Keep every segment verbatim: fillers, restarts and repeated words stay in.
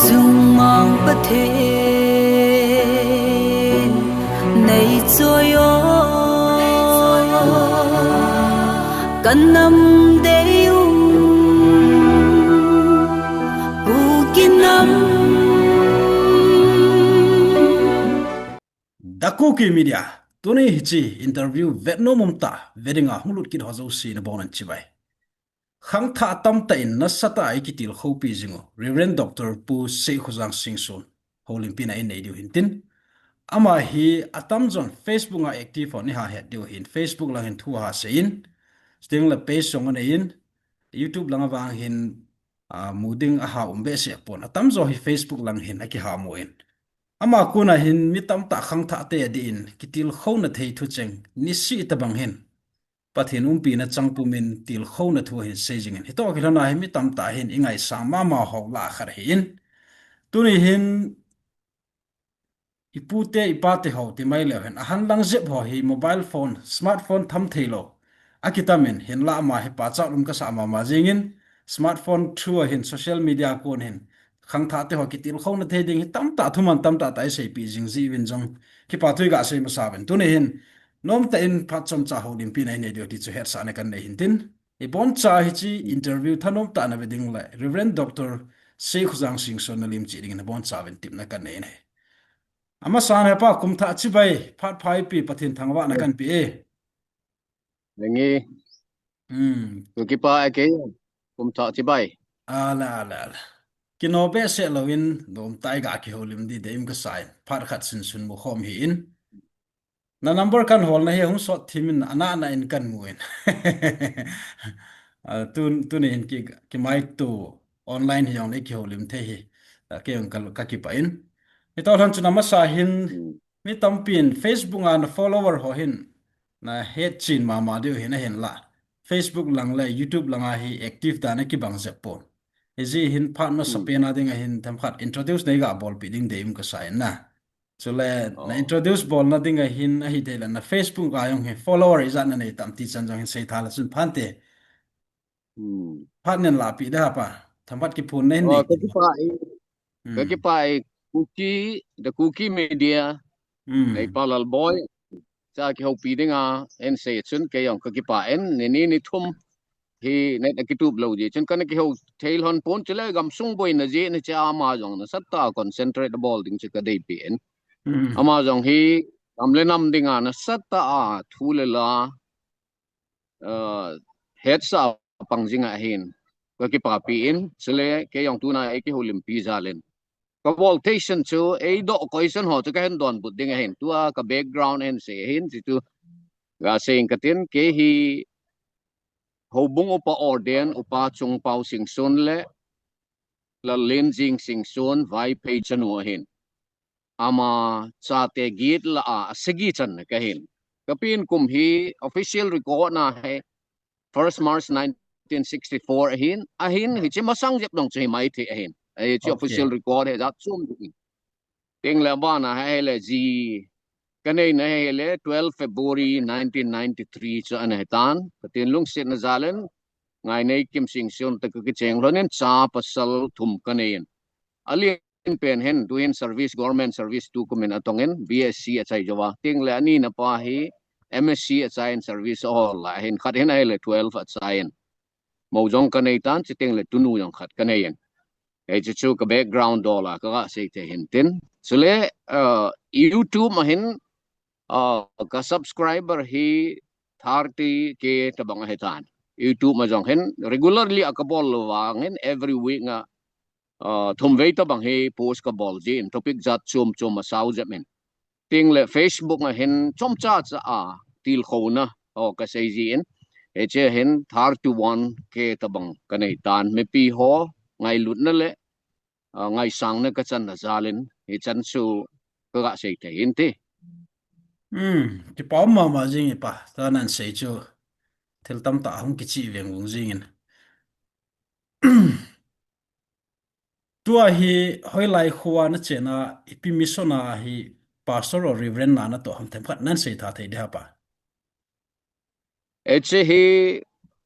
Chungmang Pathen, nei choi o, kan nam dei um, Kuki nam. The Kuki Media, tuni hiche interview vet nom um tah, ve dinga hung lut kit ho jouse nabonchauvin chibai. Khangthah tamtah in nasatah a eikitilkhou pi jing u, Reverend Doctor Pu Seikhojang Singson, houlimpi na in nei diu hin tin. Ama hi atamjon Facebook a active hon iha het diu hin, Facebook lang hin thu aha sei in, sting le page jong anei in, YouTube lang a vang hin, a, mu ding aha um behseh pon. Atamjo hi Facebook lang hin akiha mu in. Ama kona hin mi tamtah khangthah te adih in, kitilkhouna thei thucheng, nisih tabang hin Pathen umpina chang pumin tilkhouna thu ahin sei jing in. Hitoh kilhona hi mi tamtah hin ingaisang mama ho lah a khat ahi in. Tuni hin ipute, ipate ho ti mai leu hen. Ahan lang jep ho hi mobile phone, smartphone tham thei lou akitam in, hinlah ama hi pachat um kasah mama jing in, smartphone through a hin, social media kon hin, khangthah te ho kitilkhouna thei ding hi tamtah thuman tamtah tah iseipi jing jiuvin jong, kipa thu iga sei masa uvin. Tuni hin, nomtah in phat chomcha houlimpi na inei diu ti chu hetsahna kan nei hin tin. Iboncha hiche interview thanom tah na ve ding le, Reverend Doctor Seikhojang Singson na lim chih ding in ibonchauvin tepna kan nei in ahi. Amasan hepa kum thah chibai, phat pha ipi Pathen thangvahna kan pe e. Nge. Hmm. Kakipah e kei. Kum thah chibai. Ala, ala, ala. Kino behseh louvin, nomtah a iga kihoulim ding deium kasa in. Phat khat sunsun mu khom hi in. Na number kan holna hi hung sot thim in, ana ana in kan mu in. A, tun, tuni hin ki, kimaito online hi jong le kihoulim thei hi. A, kei jong ka, kakipah in. Hitoh lhon chun amasa hin, hmm, mi tampin Facebook a na follower ho hin, na hetchen mama diu hin ahinlah. Facebook lang le YouTube lang a hi active dan a kibang jep pon. Hijeh hin phat masa, hmm, pen a ding a hin themkhat introduce nei ga bolpi ding deium kasa in na. Chule, na, oh, introduce bolna ding a hin ahithei le na Facebook a jong hi follower ijat na nei tam ti chan jong hin seitha le chun phante. Hmm. Phat nen lahpi da pa. Themkhat kiphonna hin, oh, nei. Kakipah e. Hmm. Kakipah e Kuki, The Kuki Media. Hmm. Neipa Lalboi. Cha kihoupi dinga, hin sei chun kei jong kakipah in, ni ni ni thum hi net a kitup lou jeh chun kana kihou thei lhon pon, chule gamsung boina jeh in hiche ama jong nasatah a concentrate abol ding chu kadeipi in. Hmm. Ama jong hi gam le nam dinga nasatah a thu le la, uh, hetsah a pang jing ahin. Kakipapi in, chule kei jong tuna eikihoulimpi jal in. Ka qualification chu, eidoh question ho chu kahin donbut ding ahin. Tua ka background ahin sei ahin, chuchu gasei ing katin, kei hi houbung upa ordain, Upa Chungpao Singson le Lallenjing Singson Vaiphei chanu ahin. Ama chate get lah a, asagi channa kahin. Kapen kum hi official record na hi first March nineteen sixty-four ahin, ahin, hiche masang jep dong chu hi maithei ahin. Hiche, okay, official record hi jat chom ding. Tengle abana hi ahile ji kaneina hi ahile twelve February nineteen ninety-three chu ana hitan. Pathen lungsetna jal in Ngaineikim Singson toh kakicheng lhon in cha pasal thum kanei in. Alen pen hin, tuhin service, government service tukum in atong in, B S C achai jouva. Tengle anina pa hi M S C achai in service ahol lai hin, khat hin ahile twelve achai in. Mou jong kanei tan, chutengle tunu jong khat kanei in. Hiche chu ka background dol a kaga sei thei hin tin. Chule, uh, YouTube a hin, uh, ka subscriber hi thirty K tobang ahitan. YouTube a jong hin regularly a kabol lou vang hin every week a, uh, thum vei tobang hi post kabol jin, topic jat chom chom a sao jep in. Tengle Facebook a hin chomcha cha a tilkhouna ho kasei jin. Hiche hin thirty-one K tobang kanei tan. Mipi ho ngailutna le, uh, ngaisangna kachanna jal in hichan chu kaga sei thei hin ti. Hmm, kipa um mama jing e pa. Tua nasei chu thil tamtah hung kichih veng vung jing in. Tua hi hoilai khoa nachen a, ipi mission a hi pastor or reverend na natoh ham, themkhat nasei tha thei ding ham pa. Hiche hi,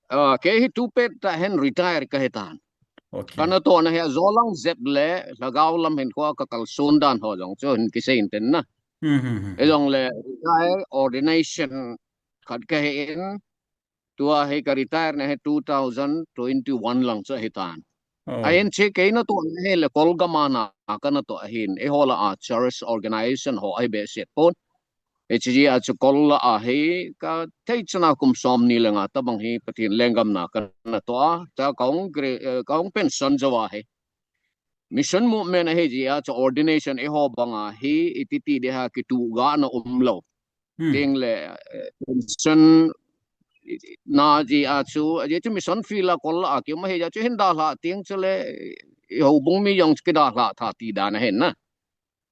ah, kei hi tupet tah hin retire kahitan. Okay. Kana tohna hi ajo lang jep le lhagao lam hin kho a kakalson dan ho jong chu hin kisei in tin na. Hmm, hmm, hmm, hmm. Ejong le retire ordination khat kahi in, tua hi ka retire na hi two thousand twenty-one lang chu ahi tan. Oh. Ahin che keina tohna hi le Kolgam a na kana toh ahin, eiho lah a church organization ho ahi behseh pon. Hiche jeh a chu Kol lah a hi ka thei chan a kum som ni le nga tabang hi Pathen lenggam na kana toh a, cha ka hung gre-, eh, ka hung pension jou a hi. Mission movement ahi jeh a chu ordination eiho bang a hi iti ti ding ham kituh gah na umlou. Hmm. Tin le, eh, pension na jeh a chu, ajeh chu mission field a Kol lah a kium ahi jeh a chu hin dalha teng chu le, eh, houbung mi jong chu kidalha tha ti dan ahin na.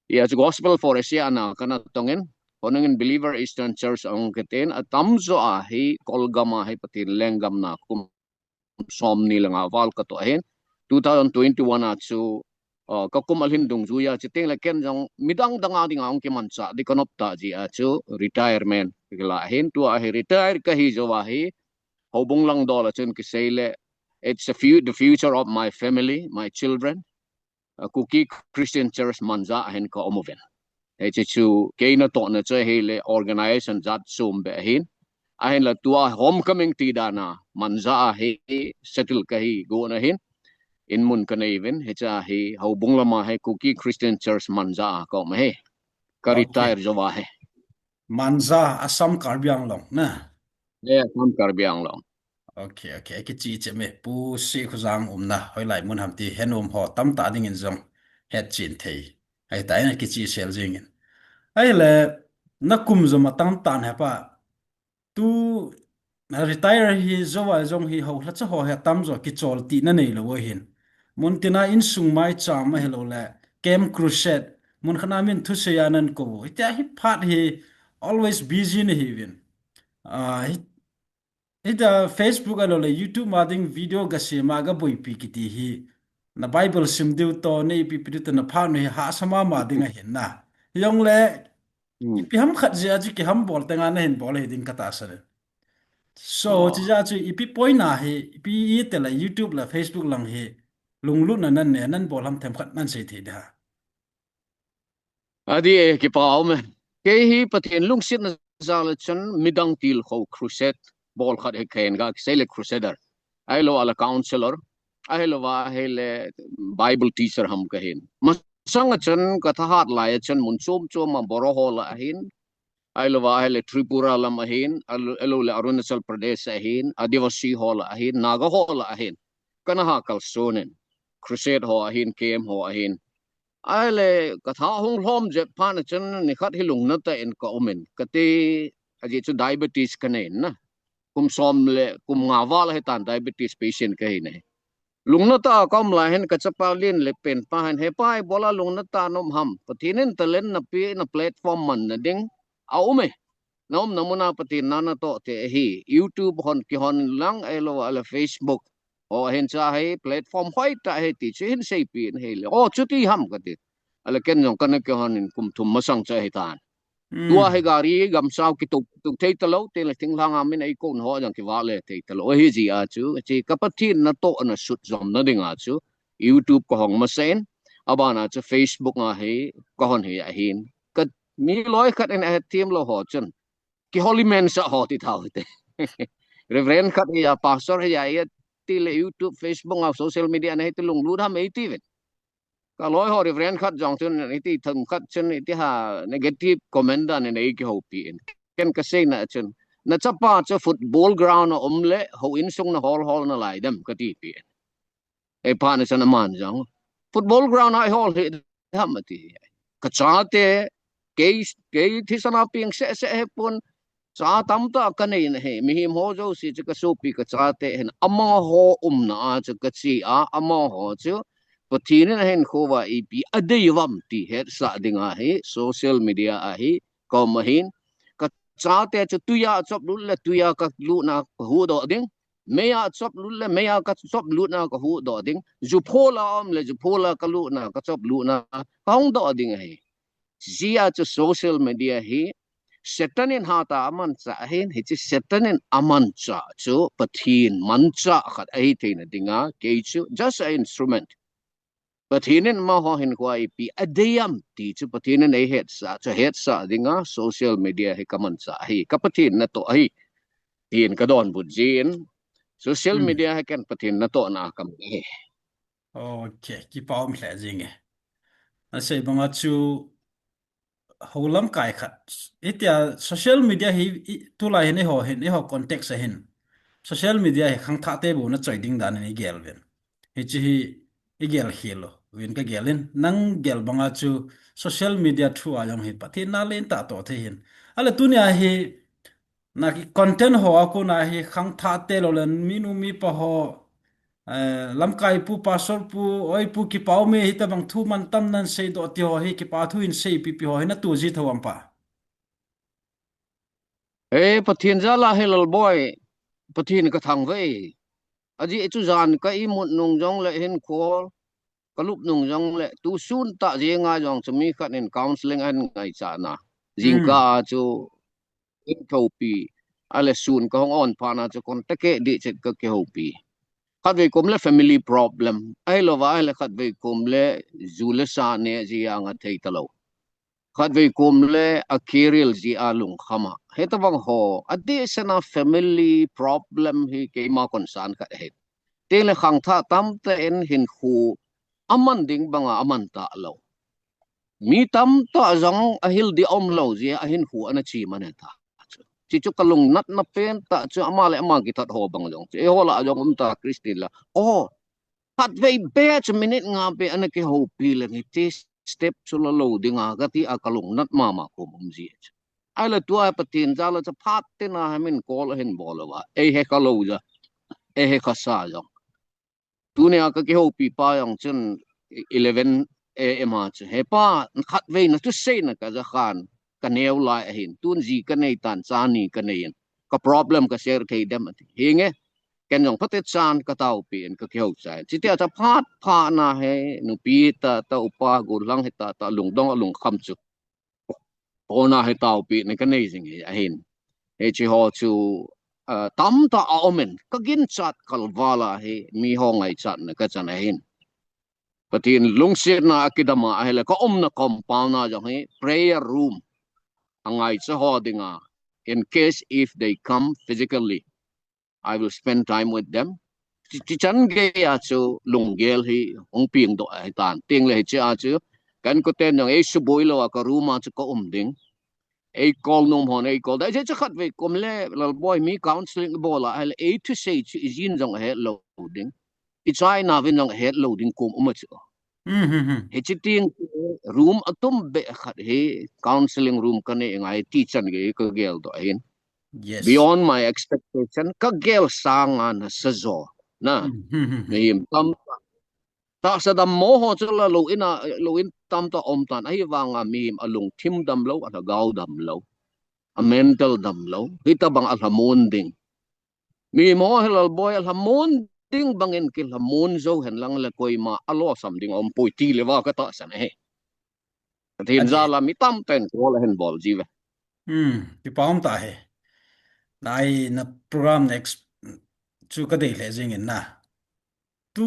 Hia chu Gospel for Asia a na kana tong in, Born Again Believer Eastern Church ahung kiti in, atamjo a hi Kolgam a hi Pathen lenggam na kum som ni le nga val ka toh ahin, two thousand twenty-one a chu, uh, ka kum alhin dungjui a, chuteng le ken jong midang dang a ding a hung kimanchah ding ka nop tah jeh a chu retirement ka la ahin, tua hi retire kahi jou a hi, houbung lang dol a chun kisei le, it's a fu-, the future of my family, my children. A Kuki Christian Church Manja a hin ka um uvin. Hiche chu keina tohna chu ahi le organization jat chom beh ahin. Ahin la tua homecoming ti dan a Manja a hi settle kahi gon ahin. In mun ka nei uvin, hiche a hi houbung lam a hi Kuki Christian Church Manja a ka um ahi. Ka Okay. retire jou a hi. Manja, Assam, Karbi Anglong, na? Yeah, Assam, Karbi Anglong. Okay, okay. Kiche cheh me. Pu Sikhojang umna hoilai mun ham ti henom ho tamtah ding in jong hetchen thei ahi tan, kiche sel jing in. Ahile, na kum jong atam tan hepa, tu na retire hi jou a jong hi hoilai cha ho hi atamjo kichol ti na neilou ahin. Mun tina insung maicham ahilou le, Camp Crusade, mun khat a min thusei a nan kou. Hitia hi phat hi always busy na hi uvin. Ah, hi, hitia Facebook ahilou le, YouTube ma ding video ga sem a ga boipi kiti hi. Na Bible sim diu toh, na ipi ipi diu toh na phat u hi hahsa mama ding ahin na. Hijong le, Hmm. ipi ham khat jeh a chu kiham bol teng a na hin bol hi ding ka tahsan e. So, Oh. chu jeh a chu ipi point a hi, ipi iti le YouTube le Facebook lang hi, lunglutna nan nei, nan bol ham themkhat nan sei thei ding ham. Adih e, kipa um e. Kei hi Pathen lungsetna jal a chun midang tilkhou crusade bol khat hi khen ga kisei le crusader. Ahilou a le counselor. Ahilou a ahile Bible teacher ham kahin. Masang a chun ka thahat lai a chun mun chom chom a Boro ho lah a hin. Ahilou a ahile Tripura lam a hin. Ahilou, ahilou le Arunachal Pradesh a hin. Adivasi ho lah a hin. Naga ho lah a hin. Kana ha kalson in. Crusade ho a hin, camp ho a hin. Ahile, ka tha hung lhom jep phat a chun nikhat hi lungna tah in ka um in. Kati, ajeh chu diabetes ka nei in na. Kum som le, kum nga val ahi tan diabetes patient kahi in ahi. Lungna tah a ka um lai hin ka chapa lin le pen pa hin, "He pa, ibola lungna tah a na um ham? Pathen in talent na pe, na platform man na ding a um e. Na umna mun a Pathen na na toh te ahi. YouTube hon kihon lang ahilou a le Facebook ho a hin cha hi platform hoitah ahi ti chu hin seipi in ahi le. O, chuti ham," kati. Ahile ken jong kana kihon in kum thum masang chu ahi tan. Hmm. Tua hi gari gamsau kituk, tuk thei talou, tin le thinglhang a min eikou na ho jong kivah le thei talou. Ahi jeh a chu, hiche ka Pathen na toh na sut jom na ding a chu, YouTube ka hong masa in, aban a chu Facebook a hi ka hon hi ahin. Ka mi loi khat in ahet thim lou ho chun, ki holy man sa ho ti thau hite. Reverend khat hi a, pastor hi a, iti le YouTube, Facebook a, social media a na hiti lunglut ham eiti uvin. Ka loi ho Reverend khat jong chun iti themkhat chun iti ha negative comment dan in ei kihoupi in. Ken ka seina chun, "Na chapa chu football ground a um le houin sung na hol hol nalai dem?" kati pi in. Ei phat a chun aman jong, "Football ground a i hol hi ham?" ati. Ka chate, kei, kei thisan a peng seh seh hi pon, cha tamtah ka nei in ahi, mihem ho jouse chu ka sopi ka chate ahin, amaho umna a chu ka che a, amaho chu Pathen in ahinkho uva ipi adei uvam ti hetsah ding a hi social media a hi ka um ahin, ka chate chu tui a achop lut le tui a ka lutna ka huhdoh ding, mei a achop lut le mei a ka chop lutna ka huhdoh ding, ju phol a um le ju phol a ka lutna ka chop lutna ka hongdoh ding ahi. Hijeh a chu social media hi Satan in hatah a amanchah ahin, hiche Satan in amanchah chu Pathen manchah khat ahi theina dinga, kei chu just a instrument. Pathen in amaho hinkho a ipi adei ham ti chu Pathen in eihetsah, chu hetsah dinga social media hi kamanchah ahi, ka Pathen natoh ahi, tin kadonbut jin, social Hmm. media hi ken Pathen natohna a kaman ahi. Okay, kipa um lheh jing e. Nasei banga chu ho lamkai khat. Hitia social media hi, i, tulai hin eiho hin, eiho context a hin. Social media hi khangthah te bou na choi ding dan in igel uvin. Hiche hi igel khel uvin kagel in. Nang gel banga chu social media through a jong hi Pathen na len tah toh thei hin. Ale tunia hi na ki content ho a kona hi khangthah te lou le minu mipa ho, eh, lamkai pu, pastor pu, oi pu, kipa um e, hitabang thu mantam nan seidoh ti ho hi, kipa thu in seipi pi ho hi natoh ji thou am pa? E, Pathen jal a hi Lalboi, Pathen kathangvah e. Ajeh chu jan ka imut nung jongle hinkho kalup nung jongle, tusun tah jenga jong chu mi khat in counselling ahin ngaichat na. Jingkah Hmm. a chu in thopi, ale sun kahung on phat na chu contact kei ding chet kakihoupi. Khatvei kom le family problem. Ahilouva ahile khatvei kom le ju le sa neh jeh a nga thei talou. Khatvei kom le a career jeh a lungkham a. Hitabang ho, adeh sena family problem hi keima concern khat ahi. Tengle khangthah tamtah in hinkho aman ding banga aman talou. Mi tamtah jong ahil ding aumlou jeh a hinkho ana cheman ahi ta. Chuchu kalungnatna pentah chu ama le ama kithat ho bang jong chu eiho lah a jong um ta Christian lah. O, khatvei beh chu minute nga beh ana kihoupi leng hiti step chu la lou dinga kati a kalungnat mama kom um ji chu. Ahile tua Pathen jal a chu phat tina hi min call ahin bol uva, eihe khalou ja, eihe khasa jong. Tunia kakihoupi pa jong chun eleven A M a chu, he pa, khatvei nathusei na kaja khan, kaneo lai ahin, tun ji kanei tan, cha ni kanei in, ka problem ka share thei dem ati. Hinge, ken jong phatechan kataopi in kakihou chai. Chutia chu phat phat na hi nupi tah tah, upa gollhang hitah tah, lungdong alungkham chu kona hi taopina kanei jing hi ahin. Hiche ho chu, ah, tamtah aum in, kaginchat kalval a hi miho ngaichatna kachan ahin. Pathen lungsetna akidam a ahile kaumna compound a jong hi prayer room angaicha ho dinga, in case if they come physically, I will spend time with them. Chi, chichan geiya chu lunggel hi hung pengdoh ahitan. Tengle hichea chu ka inkoten jong eisuboi lou a ka room a chu kaum ding. Ei call nom hon ei call da. Hiche chu khatvei kom le Lalboi mi counselling ibol a ahile ei thusei chu ijin jong ahet lou ding, ichaina uvin jong ahet lou ding kom um a chu. Hiche teng room atum beh khat hi counselling room kanei ngai ti chan gei kageldoh ahin. Beyond my expectation, kagel sanga nasa jo. Na, mihem tamtah, tahsa dammo ho chu la lou in a, lou in tamtah aum tan, ahivanga mihem alungthim damlou, alhagao damlou, a mental damlou, hitabang alhamon ding. Mihem ho hi Lalboi, alhamon ding bangin kilhamon jou hen lang le koima alosam ding aumpoi ti le va katahsan ahi. Pathen jal a mi tamtah in call ahin bol jiuve. Hmm, kipa um tah e. Nai na program next chu kadei lheh jing in na. Tu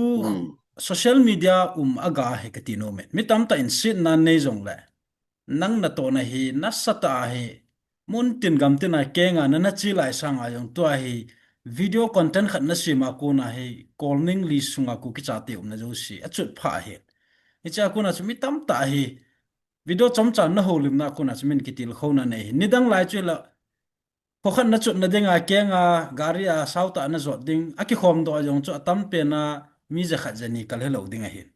social media um aga hi kati nom e. Mi tamtah in setna nei jongle, nang natohna hi nasatah a hi muntin gamtin a kenga nana che lai sanga jong tua hi video content khat nasem a kona hi call ningli sunga Kuki chate umna jouse achutphah ahi. Hichea kona chu mi tamtah hi video chomcha nahoulimna a kona chu min kitilkhouna nei hi. Nidang lai chu la, kho khat nachutna dinga kenga gari a sautah a najot ding, akikhomdoh a jong chu atam pena mi jakhat jani kal helou ding ahin.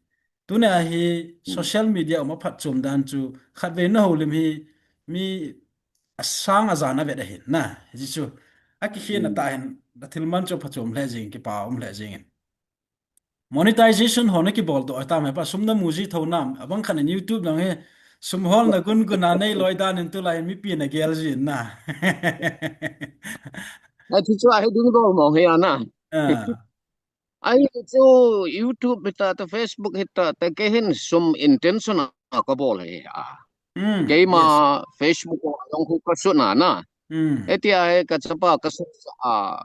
Tunia hi social media um aphatchom dan chu khatvei nahoulim hi mi asang ajan avet ahin na. Hiche chu akikhehna tah hin, athilman chu phachom lheh jing, kipa um lheh jing in. Monetization ho nakiboldoh atam hepa, sum namu ji thou nam, abang khat in YouTube lang hi sum holna gungun a neiloi dan in tulai in mipi nagel jin na. Achu chu ahi ding dol mo hi ana. Ahi chu YouTube hitah tah, Facebook hitah tah, kei hin sum intention a kabol hi a. Hmm, keima yes. Facebook a jong khu ka sut na na. Hmm. Hitia hi ka chapa ka sut a.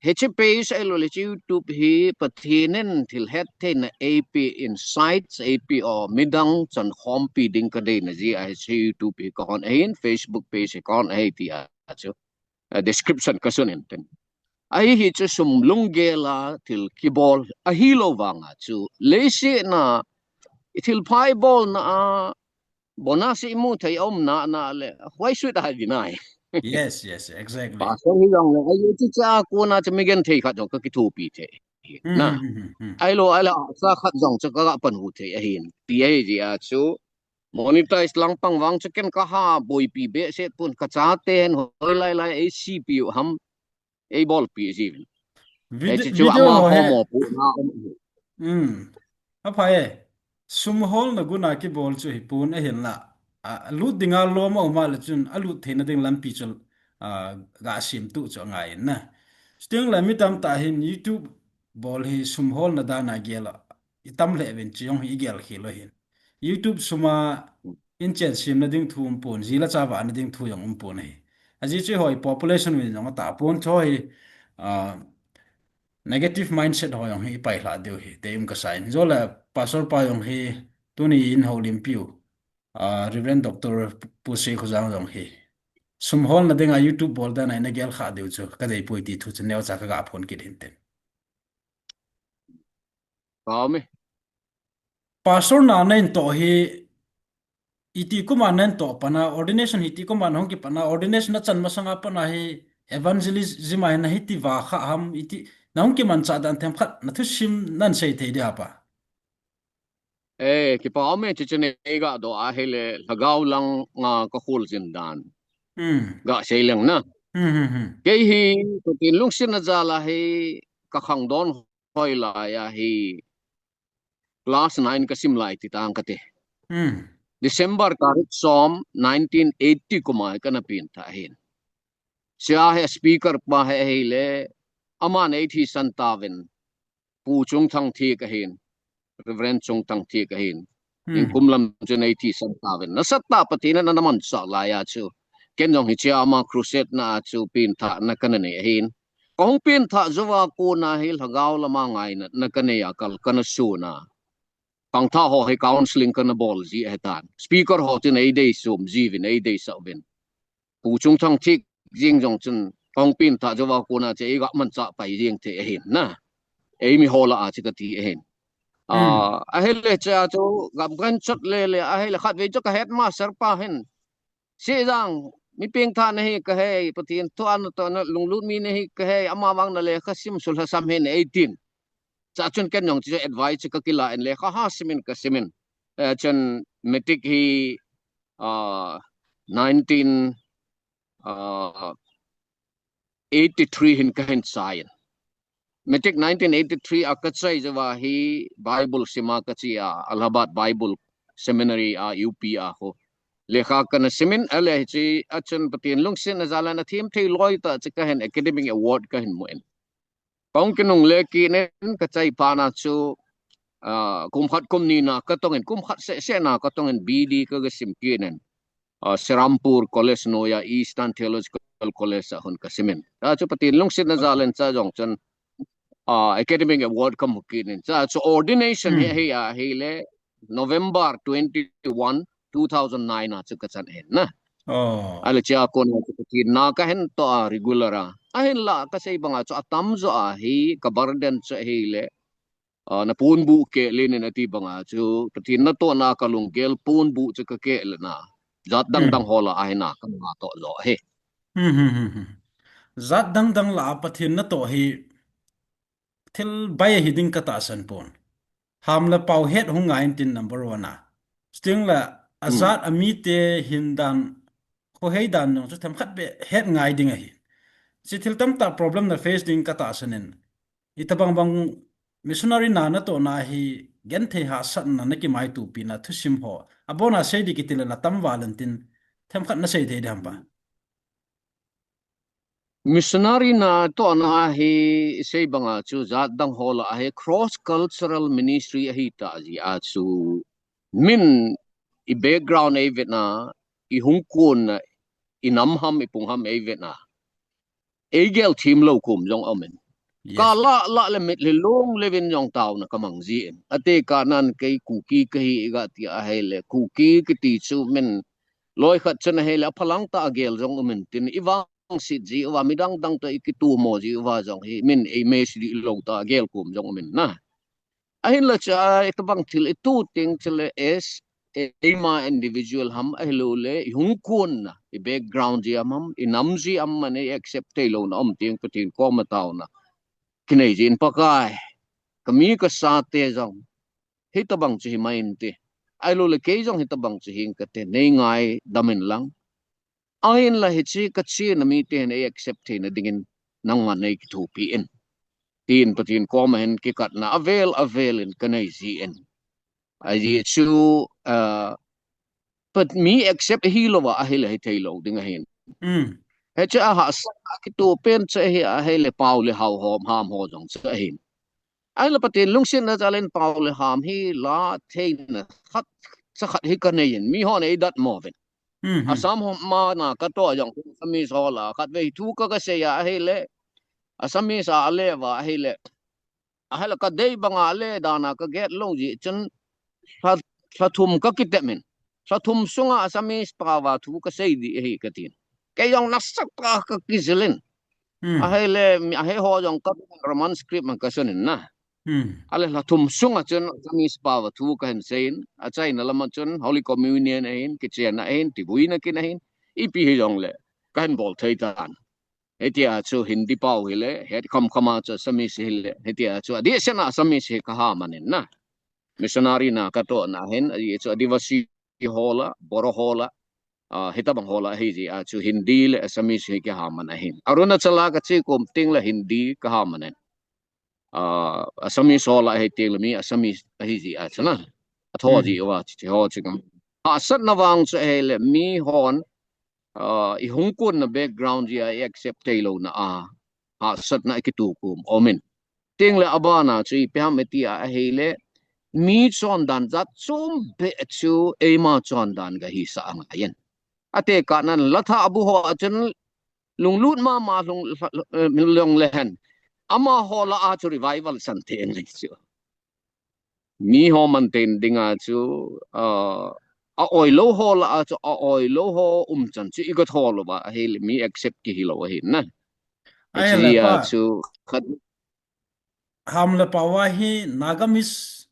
Hiche page ahilouleh hiche YouTube hi Pathen in thil hettheina eipeh, insights eipeh, aw midang chankhompi ding ka deina jeh a hiche YouTube hi ka hon ahin, Facebook page hi ka hon ahi tia chu, ah, description ka sun in tin. Ahi hi chu sum lunggel a thil kibol ahilou vang a chu leiset a i thilpha i bolna a bonus i mu thei a um na na le, why should I deny? Yes, yes, exactly. Pastor hi jong le, ahi chu cha kona chu mi genthei khat jong ka kithopi thei. Na. Hmm, hmm, hmm, hmm. Ahilou, ahilou, sa khat jong chu ka ga panhu thei ahin. Ti ahi jeh a chu monetize lang pang vang chu ken ka ha boipi behseh pon, ka chate hin hoilai lai ei sipi u ham. Ei bolpi jiuvin. Vide-, hiche chu video ama ho he. Homo pu na um. Hmm. Aphai e. Sum holna gun a kibol chu hi pon ahin la. A, lut dinga lom a um a le chun a lut theina ding lampi chu, a, ga sem tu chu angai in na. Chuting le mi tamtah hin YouTube bol hi sum holna dan a gel a. I tam lheh uvin chu jong hi i gel khel u ahin. YouTube sum a in chen semna ding thu um pon, ji le cha vahna ding thu jong um pon ahi. Ajeh chu hoi population uvin jong atah pon chu hi, ah, negative mindset ho jong hi i paihlah diu hi, ti um ka sa in. Jole pastor pa jong hi tuni in houlimpiu, ah, Reverend Doctor Pu Seikhojang jong hi sum holna dinga YouTube bol dan a i na gel kha diu chu ka dei poi ti thu chu neocha ka ga phon kit hin tin. Ka um e. Pastor na na in toh hi, iti kum a na in toh pan a, ordination hi iti kum a na hung kipan a, ordination na chan masang a pan a hi, evangelism a hi na hiti va kha ham, iti, na hung kimanchah dan themkhat, na thusim na in sei thei dia pa. Eh, kipa um e, chuche nei ga doh ahile, lhagao lang a ka kholjin dan. Hmm. Ga sei leng na. Hmm, hmm, hmm. Kei hi, Pathen lungsetna jal a hi, ka khangdon hoilai a hi class nine ka sim lai ti tang kati. Hmm. December tarik som nineteen eighty kum a hi kana pengthah ahin. Chua hi speaker pa hi ahile, aman ei thisan tauvin. Pu Chungthang Thik ahin. Reverend Chungthang Thik ahin. Hmm. Nikum lam chun ei thisan tauvin. Nasatah Pathen in ana manchah lai a chu. Ken jong hiche ama crusade na a chu pengthahna kana nei ahin. Ka hung pengthah jou a kona hi lhagao lama ngaina na ka nei a kal kana sun a. Khangthah ho hi counseling kana bol ji ahitan. Speaker ho chun ei dei sum jiuvin, ei deisah uvin. Pu Chungthang Thik jeng jong chun ka hung pengthah jou a kona chu ei ga manchah pai jeng thei ahin na. Ei mi ho lah a chu kati ahin. Hmm. Ah, ahile chua chu gam kan chot lele, ahile khatvei chu ka headmaster pa hin. Sijang, mi pengthah nahi kahi, Pathen thu a natoh na lunglut mi nahi kahi, ama vang na lekha sim sulha sam hih in eitin. Chua chun ken jong chu advice chu ka kila in lekha ha sim in ka sim in. Eh, chun matric hi, ah, nineteen, ah, eighty-three hin ka hin chai in. Matric nineteen eighty-three a ka chai jou a hi Bible sim a ka che a, Allahabad Bible Seminary a, U P a khu. Lekha kana sim in, ahile hiche a chun Pathen lungsetna jal a na themthei loi tah chu ka hin academic award ka hin mu in. Ka hung kinungle kit in ka chai phat na chu, ah, kum khat kum ni na ka tong in, kum khat seh seh na ka tong in B D ka ga sim kit in. Ah, Serampore College noiya Eastern Theological College a hin ka sim in. Chua chu Pathen lungsetna jal in chua jong chun, ah, academic award ka mu kit in. Chua chu ordination hi, hmm, hi a, ahile November twenty-one, two thousand nine a chu ka chan in na. Oh. Ahile chua kon a chu Pathen na ka hin toh a regular a. Ahinla ka sei bang a chu atamjo a hi ka burden chu ahile, ah, na ponbuh keh len in ati bang a chu, Pathen natohna ka lunggel ponbuh chu ka keh le na. Jat dang, hmm, dang ho lah a hi na ka natoh jo hi. Hmm, hmm, hmm, hmm. Jat dang dang lah a Pathen natoh hi thil bai hi ding ka tahsan pon. Ham le pao het hung ngai in tin number one a. Chuting le, hmm, ajat amite hin dan, khohei dan jong chu themkhat beh het ngai ding ahi. Hiche thil tamtah problem na face ding ka tahsan in. Itobang bang missionary na natoh na hi genthei hahsatna na kimaitopi na thusim ho. Abon a sei ding kiti le la tam val in tin themkhat na sei thei ding ham pa. Missionary natoh na hi sei bang a chu jat dang ho lah a hi cross cultural ministry ahi tah jeh a chu min i background eivetna, i hung kunna, i nam ham, i pung ham eivetna, eigel thim lou kum jong aumin. Yes. Ka la la le mit le long le vin jong tauna ka mang jin. Ate ka nan kei Kuki kahi iga ti ahile, Kuki kiti chu min loi khat chun ahile, aphalang ta agel jong umin tin, i vangset ji uva, midang dang to i kitumo ji uva jong hi, min ei mes di lou ta agel kum jong umin na. Ahinla cha, itobang thil itu ting chule es, eima individual ham, ahilou le, i hung kunna, i background ji am ham, i nam ji am mani accept thei louna um ting Pathen koma tauna. Kinei jin Pakai, ka mi ka sa te jong, hitobang chu hi mai inte. Ahilou le kei jong hitobang chu hi kate, nei ngaidam in lang. Ahinla hiche ka chena miten ei accept theina dingin nangman nei kithopi in. Tin Pathen koma hin kikatna avel avel in ka nei jin. Ajeh chu, ah, Pat mi accept hi louva ahile hithei lou ding ahin. Mm. Hiche a hahsatna kitoh pen chu hi ahile pau le hau hom ham ho jong chu ahin. Ahinla Pathen lungsetna jal in pau le ham hi la theina khat, cha khat hi ka nei in. Mi hon ei datmo uvin. Mhm. Assam ho ma na ka to jong Assamese ho la khat vei thu ka ka sei a ahile, Assamese a le uva ahile, ahile ka dei banga le dan a ka get lou jeh chun lha, lha thum ka kitep in. Lha thum sunga Assamese pao va thu ka sei di ahi ka tin. Kei jong nasatah a ka kijil in. Hmm. Ahile, mi, ahi ho jong ka Roman script ma ka sun in na. Hmm. Ahile lha thum sunga chun Assamese pao va thu ka hin sei in. Achaina lama chun Holy Communion ahin, kichenna ahin, tivuina kin ahin. Ipi hi jong le, ka hin bol thei tan. Hitia chu Hindi pao hile, het kham khama chu Assamese hile, hitia chu adeh sena Assamese hi ka ha man in na. Missionary na ka to na hin, ajeh chu Adivasi ho la, Boro ho la, ah, hitobang ho la ahi jeh a chu Hindi le Assamese hi ka ha man ahin. Arunachal a ka che kum teng le Hindi ka ha man in. Ah, Assamese ho la ahi teng le mi Assamese ahi jeh a chu na. Atho jeh uva chu, chu ho chu kam. Hahsatna vang chu ahile mi hon, ah, i hung kunna background jeh a i accept thei louna a. Hahsatna i kituh kum aumin. Teng le abana chu ipi ham iti a ahile mi chondan jat chom beh chu eima chondan ga hisah angaiyin. Atekah nan latha abu ho a chun lunglut mama lung, eh, long le hen. Amaho la a chu revival san thei ngai chu. Mi ho manten dinga chu, ah, a-oi lou ho la a chu, a-oi lou ho umchan chu i got ho lou va, ahile mi accept kihi lou ahin na. Ahile hiche a pa chu khat Ham le pao a hi Nagamese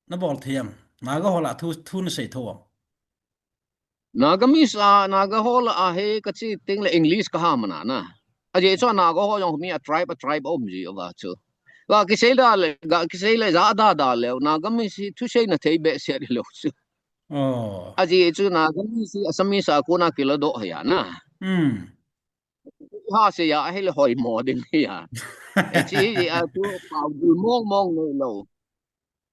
na bol thei am? Naga ho la thu, thu na sei tho am? Nagamese a, Naga ho la a hi ka che teng le English ka ha man a na. Ajeh chu Naga ho jong mi a tribe, a tribe um ji uva chu. Ga kisei da le, ga kisei le ja da da le, Nagamese hi thusei na thei behseh lou chu. Oh. Ajeh chu Nagamese hi Assamese a kona kiladoh hi a na. Hmm. Ha sei a, ahile hoimo ding hi a. Hiche hi a chu pao gul mong mong nei lou.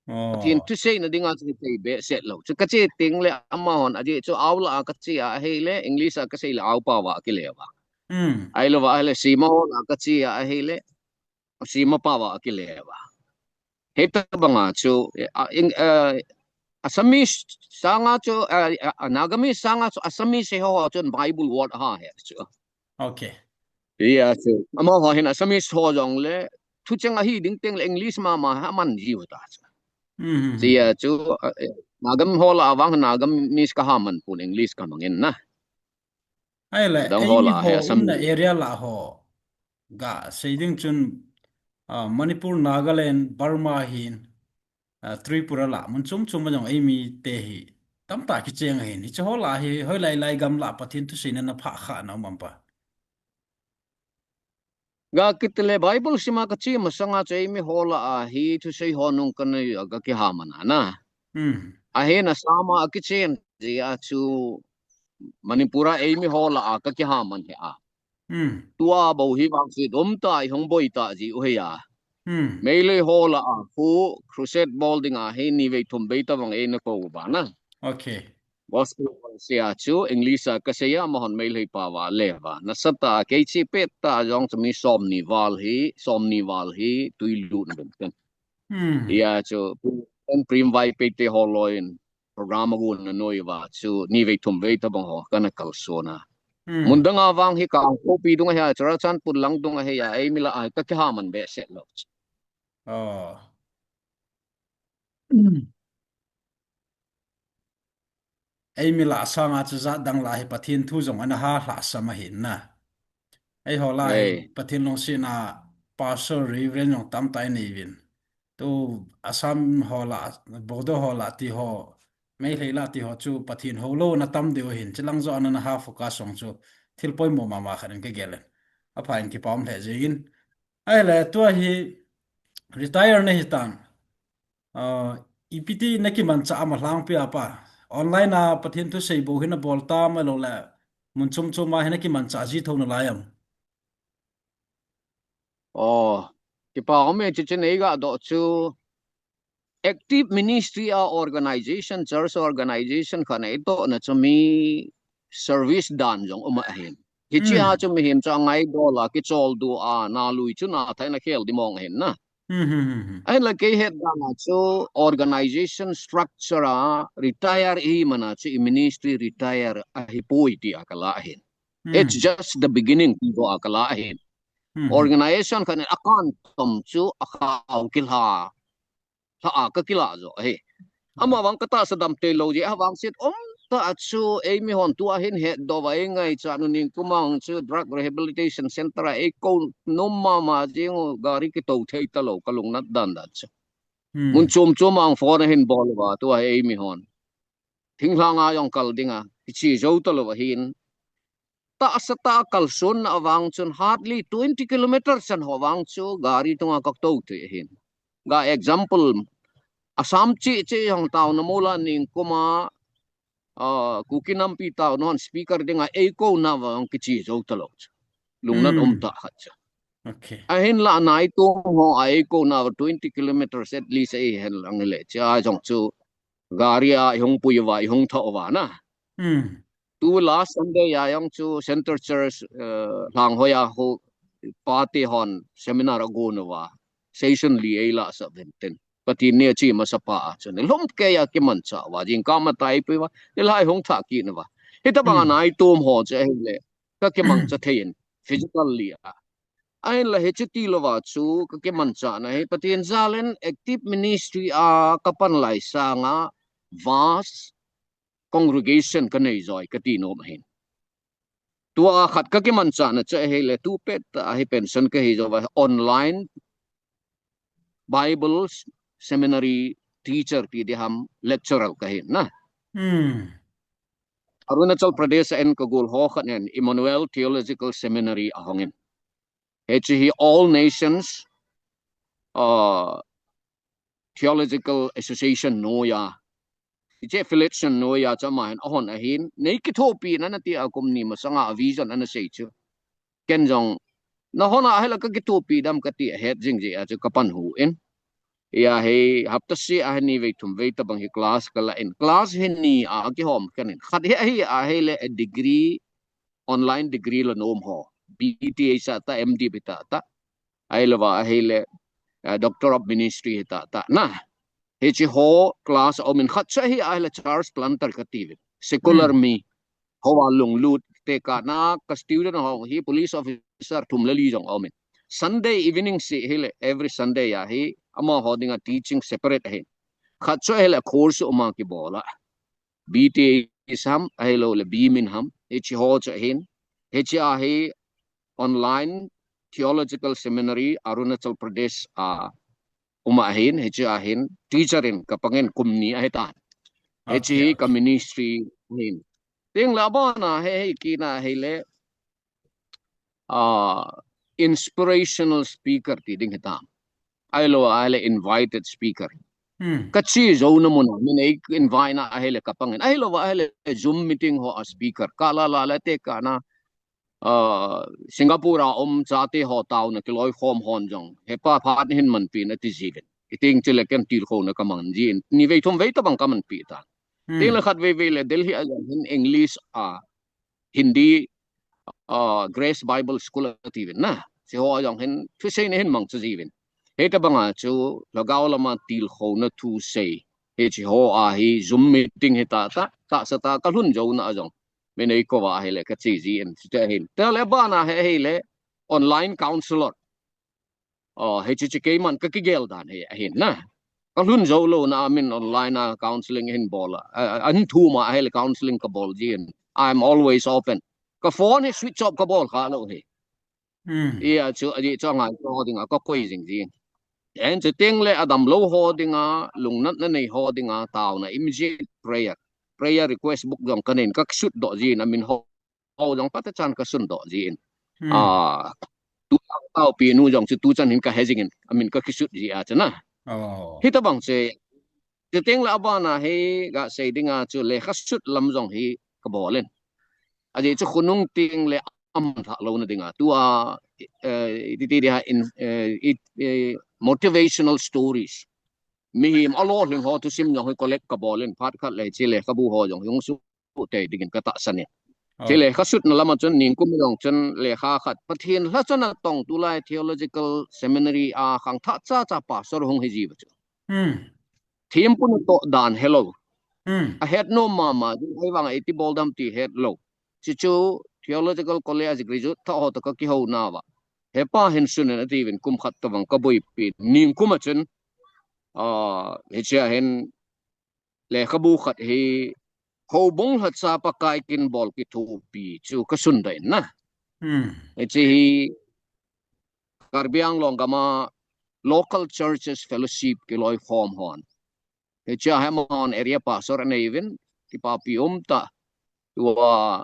Oh. Pathen thusei na dinga chu thei behseh lou. Chu ka che teng le amahon ajeh chu ao la a ka che a ahile, English a ka sei le ao pao va kile uva. Hmm. Ahilou va ahile Sema ho la ka che a ahile, Sema pao va kile uva. Hitobanga chu, a, in, eh, Assamese sanga chu, eh, a, Nagamese sanga chu Assamese ho, ho chun Bible word ha he chu. Okay. Hia chu. Amaho hin Assamese ho jong le, thucheng ahi ding teng le English mama ha man jiu ta chu. Mhm. Hia chu, eh, Nagam ho la vang Nagamese ka ha man pon English ka mangin na. Ahile, dang ho eimi la ho he Assam umna area la ho. Ga sei ding chun, ah, Manipur, Nagaland, Burma hin, ah, Tripura la, mun chom chom a jong eimi te hi tamtah kicheng ahin. Hiche ho la hi, hoilai lai gam la Pathen thusei na na phah kha na um am pa? Ga kit le Bible sima ka che masanga chu eimi ho la a hi thusei ho nung ka nei a ka kiha man a na. Hmm. Ahin Assam a kichen jeh a chu Manipur a eimi ho la a ka kiha man hi a. Hmm. Tua bou hi vangset um ta i hung boi ta ji u hi a. Hmm. Meitei ho la a khu crusade bol ding a hi ni vei thum vei tabang eina kou uva na. Okay. Gospel sia chu English a ka sei a, amahon Meitei pao va le uva. Nasatah a kei che pet tah jong chu mi som ni val hi, som ni val hi tui lut na ben pen. Hmm. Hia chu, en Prem Vaiphei te ho loi in program a gon na noi va chu ni vei thum vei tabang ho kana kalson a. Hmm. Mun dang a vang hi Kangpokpi dung a hi a, Churachandpur lang dung a hi a, ei mi lah a ka kiha man behseh lou. Oh. Ei mi lah sanga chu jat dang lah hi Pathen thu jong ana ha lhahsam ahin na. Ei ho lah hi Pathen lungsetna Pastor Reverend jong tamtah i nei uvin. Tu Assam ho lah, Bodo ho lah ti ho, Meitei lah ti ho chu Pathen ho lou na tam deu ahin. Chilang jo ana na ha focus jong chu thil poimo mama khat in ka gel in. Apha in kipa um lheh jeng in. Ahile tua hi retire na hi tan. Ah, ipi ti na kimanchah a ma lhangpi a pa. Online a Pathen thu sei bou hi na bol tam ahilou le mun chom chom a hi na kimanchah ji tho na lai am. Oh, kipa um e, chuche nei ga doh chu active ministry a organization, church organization khat nei toh na chu mi service dan jong um ahin. Hiche a chu mihem chu a ngaidol a, kichol du a, na lui chu na thai na khel di mong ahin na. Hmm, hmm, hmm, hmm. Ahinla kei het dan a chu organization structure a retire i mana chu i ministry retire ahi poi ti a ka la ahin. Hmm. It's just the beginning ti go a ka la ahin. Hmm, hmm. Organization khat in a kan tom chu a khao kilha. Lha a ka kila jo ahi. Ama vang ka tahsa dam tei lou je, a vang sit um ta chu ei mi hon tu a hin het doh va ei ngaichat u ning kumang chu drug rehabilitation center a ei ko nom mama jing u gari kito thei ta lou ka lungnat dan dan chu. Hmm. Mun chom chom ang phone a hin bol va tu a ei mi hon. Thinglhang a jong kal ding a, kichi jo ta lou ahin. Tahsa tah a kalson na vang chun hardly twenty kilometers chan ho vang chu gari tung a ka to thei ahin. Ga example, Assam chi chi jong taona mol a ning kuma, ah, Kuki nampi taona hon speaker ding a ei ko na vang kichi jo ta lou chu. Lungnat um ta khat chu. Okay. Ahinla nai tum ho a ei ko na twenty kilometers at least ei hen lang le cha jong chu gari a i hung pui uva, i hung tho uva na. Hmm. Tu last Sunday a jong chu Center Church, eh, Lhanghoi a ho pate hon seminar a gon uva. Session li ei la sa ven ten. Pathen ni a chi masa pa a chun. Lhom kei a kimanchah uva. Jingkah ma tai pui uva. Ni lai hung tha kit uva. Hita bang a nai tum ho chu ahile. Ka kimangcha thei in. Physically a. Ahinla hiche ti lou va chu ka kimanchah na hi Pathen jal in active ministry a ka pan lai sanga vast congregation ka nei joi ka ti nom ahin. Tua khat ka kimanchah na chu ahile tu pet a hi pension ka hi jo va online Bible seminary teacher ti di ham lecturer ka hin na. Hmm. Arunachal Pradesh a en ka gol ho khat nen Emmanuel Theological Seminary a hong in. Hiche hi All Nations, uh, Theological Association noi a. Hiche affiliation noi a chama hin ahon ahin. Nei kithopi na na ti a kum ni masanga a vision ana sei chu. Ken jong na hon a hela ka kithopi dam ka ti a het jing je a chu ka pan hu in. Ia hei hapta si a ni vei thum vei tabang hi class ka la in. Class hi ni a kihom kan in. Khat hi ahi a hei le a degree online degree la nom ho. B T A sa ta, M D B ta ta. Ahilou va ahile, eh, Doctor of Ministry hi ta ta. Na. Hiche ho class a um in khat cha hi ahile church planter ka ti ve. Secular mi. Ho a lunglut te ka na ka student ho hi police officer thum le li jong um in. Sunday evening si hile every Sunday a hi ama ho dinga teaching separate ahi. Khat cha hile course uma ki bola. B T A sam, ahilou le B Min ham, hiche ho chu ahin, hiche a hi online theological seminary Arunachal Pradesh a um ahin, hiche a hin teacher in ka pang in kum ni ahi tan. Hiche hi ka ministry ahin. Ting la ba na he he ki na he le, ah, inspirational speaker ti ding hitam. Ahilou ahile invited speaker. Hmm. Ka chi jo na mun a, min ei invite na ahile ka pang in. Ahilou ahile Zoom meeting ho a speaker. Ka la la le te ka na, ah, Singapore a um chate ho taona kiloi khom hon jong. He pa phat hin man pi na ti ji ven. Iting chi le ken til kho na ka man ji in. Ni vei thum vei tabang ka man pi ta. Hmm. Ting le khat vei vei le Delhi a jong hin English a Hindi, ah, Grace Bible School a ti vin na. Hiche ho a jong hin, thusei na hin mangcha ji vin. Hita banga chu, lhagao lama tilkhouna thusei. hichi ho a hi Zoom meeting hi ta ta, ta sa ta ka lhun jo na jong. Min ei ko va hi le ka chi ji in, chi te hin. Te le ba na he hi le online counselor. Oh, hichi chi keiman ka kigel dan hi ahin na. Ka lhun jo lo na min online a counseling hin bol a. A, a, an thu ma hi le counseling ka bol ji in. I'm always open. Ka phone hi switch off ka bol kha lo hi. Hmm. Ia chu, aji chu ngai ho dinga ka koi jing jing. En chu teng le adam lo ho dinga, lungnatna nei ho dinga, tauna immediate prayer. Prayer request book jong ka nen ka sut doh jin, amin ho, ho jong pata chan ka sun doh jin. Hmm. Ah, tu tau pi nu jong chu tu chan hin ka he jing in, amin ka kisut ji a chana. Oh. Hita bang che, Chuteng le abana hi ga sei dinga chu lekha sut lam jong hi ka bol in. Ajeh chu khonung teng le aman thah lona dinga. Tua, eh, iti ti di ha in, eh, it, eh, motivational stories. Mihem alolhing ho thusim jong hi collect ka bol in. Phat khat le chi lekhabu ho jong hi hung su te dingin ka tahsan in. Oh. Chi lekha sutna lama chun ningkum jong chun lekha khat. Pathen lhacha natong tulai theological seminary a khangthah cha cha pastor hung hi ji va chu. Hmm. Thempu natoh dan helou. Hmm. A het nom mama, ding ai vang iti bol dam ti het lou. Chuchu theological college graduate tha ho to ka kihou na va. Hepa hin sun in ati vin kum khat to vang ka boipi. Ningkum a chun, ah, hichia hin lekhabu khat hi houbung lhacha Pakai kin bol kithopi chu ka sun da in na. Hmm. Hichi hi Karbi Anglong gama local churches fellowship kiloi form hon. Hichia hi amahon area pastor anei vin, kipapi um ta. Tua,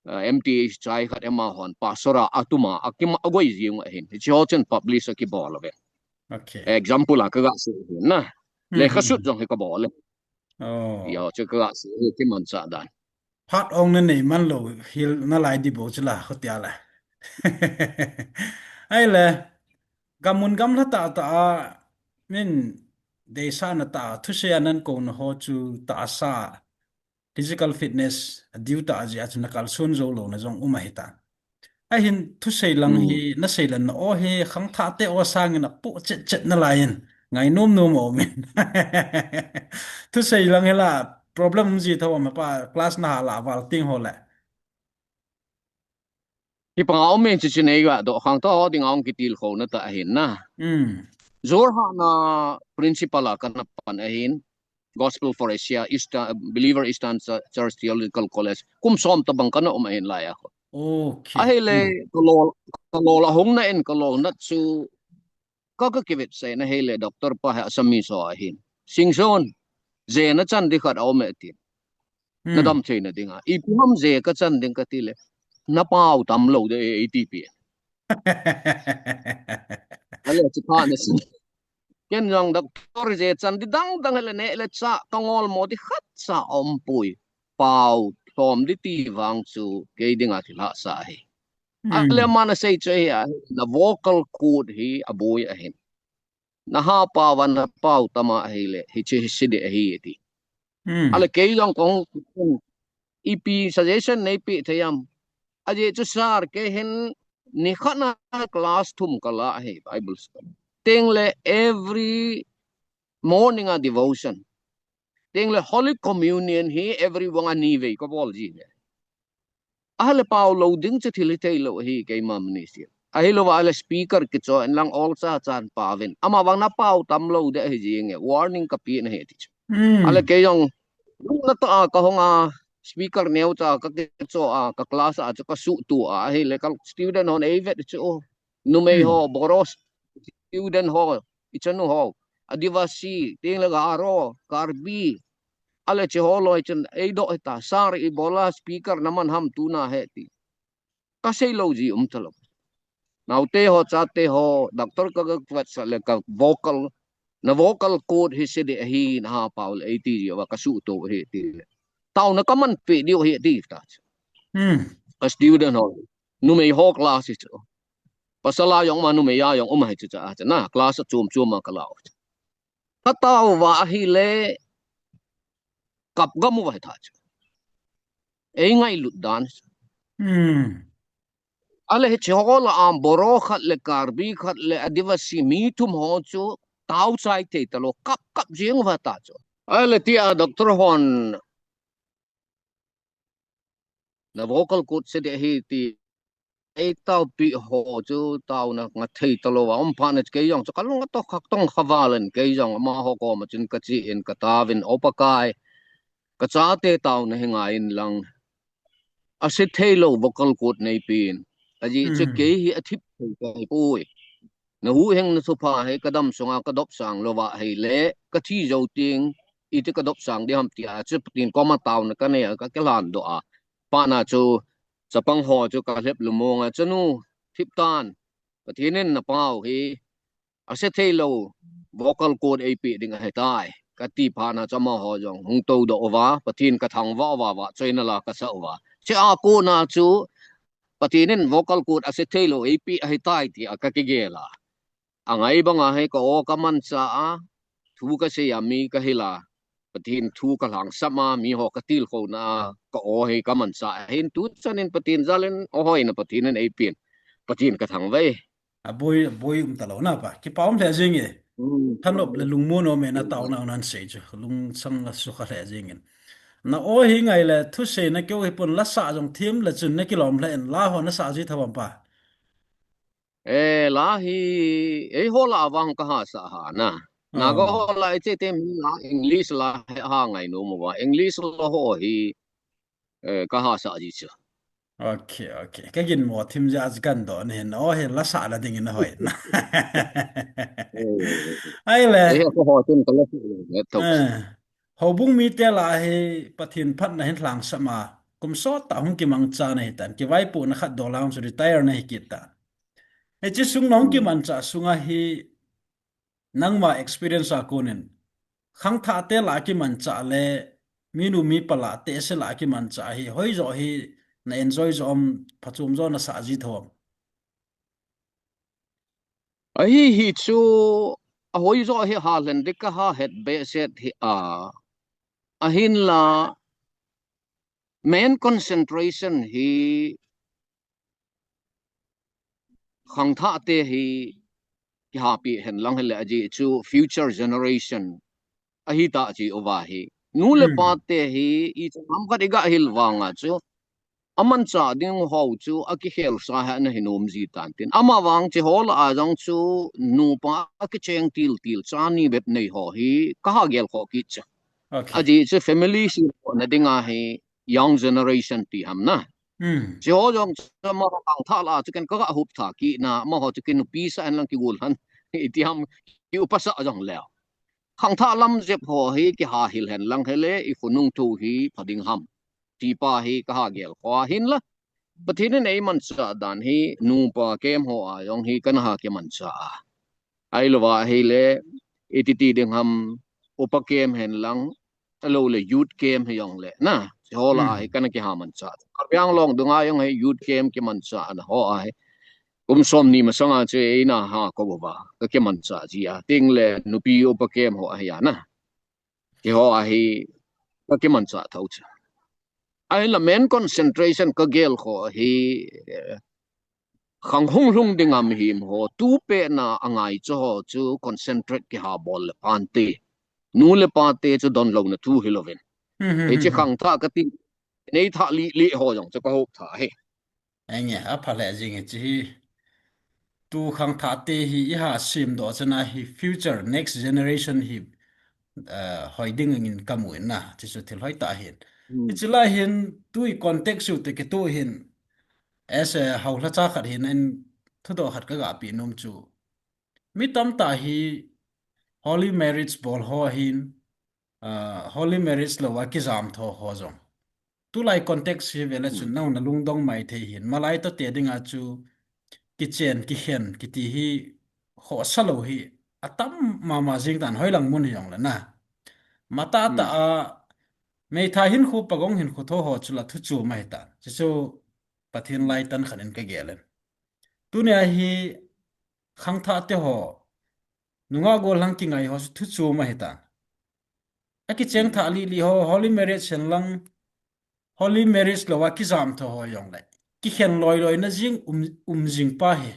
uh, M T H chai khat amahon pastor a atuma, akim agoi jing ahin. Hichi ho chun publish a kibol ave. Okay. Example a ka ga sei hin na. Hmm. Lekha sut jong hi ka bol e. Oh. Yo, chu ka ga sei hi kiman sa dan. Phat ong na nei man lou, hil na lai di bo chu la, hotia la. Ai le, gam mun gam lha ta ta a, min, deisa na ta, thusei a nan ko na ho chu ta sa, physical fitness, a diu ta a ji a chu na kal sun zo lou na jong um ahi ta. Ahin thusei lang hi, hmm, na sei lan na o hi, khangthah te o sangin a pu chet chet na lai in, ngai nom nom o min. Thusei lang hi la, problem ji tho ma pa, class na ha la, val ting ho le. Hi panga om in chi chi nei ga do khangthah ho ding a ong kitil kho na ta ahin na. Hmm. Jorhat na principal a ka na pan ahin. Gospel for Asia, Eastern, Believer Eastern Church Theological College. Kum som ta bang ka na um ahin lai a. Okay. Ahile, hmm, ka lol, ka lol a hung na in ka lol na chu ka ka kivetsah na hile doctor pa ha Assamese ho ahin. Singson, je na chan di khat a um e ti. Hmm. Na dam thei na ding a. Ipi ham je ka chan ding ka ti le. Na pau tam lou de e, e ti pi. Ale chu pha na sin. Ken jong doctor je chan di dang dang le ne le cha ka ngol mo di khat cha om pui. Pau thom di ti vang chu kei ding a thil hahsa hi. Hmm. Ale mana sei chu hi a, na vocal cord hi a boi ahin. Na ha pau a na pau tam a hi le, hi chu hi si di ahi ti. Hmm. Ale kei jong kong ipi suggestion nei pi thei am. Ajeh chu sir kei hin ni khat na class thum ka la hi Bible school. Teng le every morning a devotion. Teng le Holy Communion hi every vang a ni vei ka bol ji le. Ahile pau lou ding chu thil hi thei lou hi keima ministry. Ahilou va le speaker kicho in lang ol cha chan pau vin. Ama vang na pau tam lou de hi jing e. Warning ka pi na hi ti chu. Hmm. Ale kei jong na ta a ka hong a speaker neo cha ka kicho a ka class a chu ka suhtu a ahile ka student hon ei vet chu. Numei, hmm, ho, Boro student ho, i chanu ho, Adivasi, teng le Garo, Karbi, ale chi ho loi chun ei doh hita, sir ibola speaker na man ham tu na he ti. Ka sei lou ji um ta lou. Naote ho, chate ho, doctor ka ga vetsah le ka vocal, na vocal cord hi si di ahi na ha pau le ei ti ji va ka suhtu hi ti le. Tauna ka man pi diu hi ti ta. Hmm. Ka student ho, numei ho class hi chu. Pasal a jong um a, numei a jong um a hi chu cha, cha na class a chom chom a ka lau. Ka tao va ahile kap gam u va hi tha chu. Ei ngailut dan. Hmm. Ale hichi ho la am Boro khat le Karbi khat le Adivasi mi thum ho chu tao chai thei ta lou kap kap jing va ta chu. Ahile tia doctor hon na vocal cord se ding ahi ti ei taopi ho chu taona nga thei talou a um phat na chu kei jong chu kalung atoh khak tong kha val in kei jong amaho koma chun kache in kataovin, O Pakai, kachate taona hi ngai in lang, ase theilou vocal cord neipen. Ajeh chu kei hi athip thei kahi poi. Na huhhingna thupha hi kadam sunga kadop sang louva ahile kathi jou teng iti kadop sang ding ham tia chu Pathen koma taona kanei a kakilhan doh a. Phat na chu chapang ho chu kalhep lumong a, chanu, thip tan, Pathen in napao hi ase theilou vocal cord eipeh ding ahitai, kati phat na chu amaho jong hung toudoh uva, Pathen kathangvah uva, vahchoina la kasah uva. Chua kona chu Pathen in vocal cord ase theilou eipeh ahitai tia kakigel a, angai banga hi ka-o kamanchah a, thu kasei a mi kahil a, Pathen thu kalhangsam a, miho katilkhouna a ka-o hi kamanchah ahin, tuchan in Pathen jal in ahoina Pathen in eipen, Pathen kathangvah e. Aboi, aboi um talou na pa. Kipa um lheh jeng e. Thanop le lungmonna um e, na taona u nan sei chu. Lungsang la sukha lheh jeng in. Na-o hi ngai le thuseina keu hipon, lasah jong them le chun nakilom lheh in, la ho nasah ji thou am pa? E, la hi eiho la vang kahasah ha na. Naga ho la, iche te mi la, English la hi ha ngainom uva, English la ho hi kahasah ji chu. Ok, ok. Kaginmo thim jeh a chu kadoh nahin, o hi lasah la dingin ahoi na. Ahile houbung mite lah a hi Pathen phatna hin lhangsam a, kum sot tah hung kimangcha nahitan, kivaipohna khat dolang chu retire nahi kit tan. Hiche sung nahung kimanchah sunga hi nangma experience a konin, khangthahte lah a kimanchah le minu mipa lah, tehse lah a kimanchah hi hoijoh hi na enjoy joh am, phachom joh nasah ji thou am? Ahi hi chu, ahoijoh hi halhen ding kaha het behseh hi a, ahinla main concentration hi khangthahte hi kihapeh hen lang hile, ajeh chu future generation ahitah jeh uva hi, nu le pate hi ichan ham khat igahil vanga chu amanchah ding ho chu akikhel sa hi ana hinom ji tan tin, amavang hiche ho lah a jong chu nupa akicheng tiltil cha ni bep nei ho hi kaha gelkhoh kit chu. Ajeh chu family semdohna dinga hi young generation ti ham na, hiche ho jong chu amaho khangthah lah a chu ken kagah huptha kit na, amaho chu kinupi sah hen lang kigol hen iti ham, kiupasah jongleu, khangthah lam jep ho hi kihahil hen lang hile ikhonung thu hi pha ding ham, ti pa hi kaha gelkhoh a, hinla Pathen in eimanchah dan hi nupa camp ho a jong hi kana ha kimanchah a, ahilouva ahile ititi ding ham, upa camp hen lang, ahiloule youth camp hijongle na, hiche ho lah a hi kana kiha manchah. Karbi Anglong dunga jong hi youth camp kimanchahna ho a hi kum somni masanga chu eina ha kou uva kakimanchah ji a, tengle nupi upa camp ho ahi a na, hiche ho a hi kakimanchah thou chu. Ahinla main concentration kagelkhoh hi khang hunglhung dinga mihem ho, tupet na angaicha ho chu concentrate kihabol le phante, nu le pate chu donlouna thu hilouvin, hiche khangthah kati, neithah lih lih ho jong chu kahoptha hi. Enge, apha lheh jeng e hiche hi. Tu khangthahte hi iha semdoh chana hi future, next generation hi hoi dingin kamu in na, hiche chu thil hoitah ahin. Hiche lai hin tui context u te kitoh hin, as a houlhacha khat hin in thudoh khat kagapeh nom chu, mi tamtah hi holy marriage bol ho ahin, holy marriage louva kijam tho ho jong. Tulai context hi vele chun nang nalungdong maithei hin, malai tohte dinga chu kichen kikhen kiti hi khohsa lou hi atam mama jeng tan, hoilang mun hijongle na. Matahtah a meithai hinkho, pagong hinkho tho ho chu la thuchom ahitan, hiche chu Pathen laitan khat in kagel in. Tunia hi khangthahte ho, nungah gollhang kingai ho chu thuchom ahitan. Akicheng thah lih lih ho, holy marriage hen lang, holy marriage louva kijam tho ho jongle, kikhen loiloina jeng um, um jing pa hi.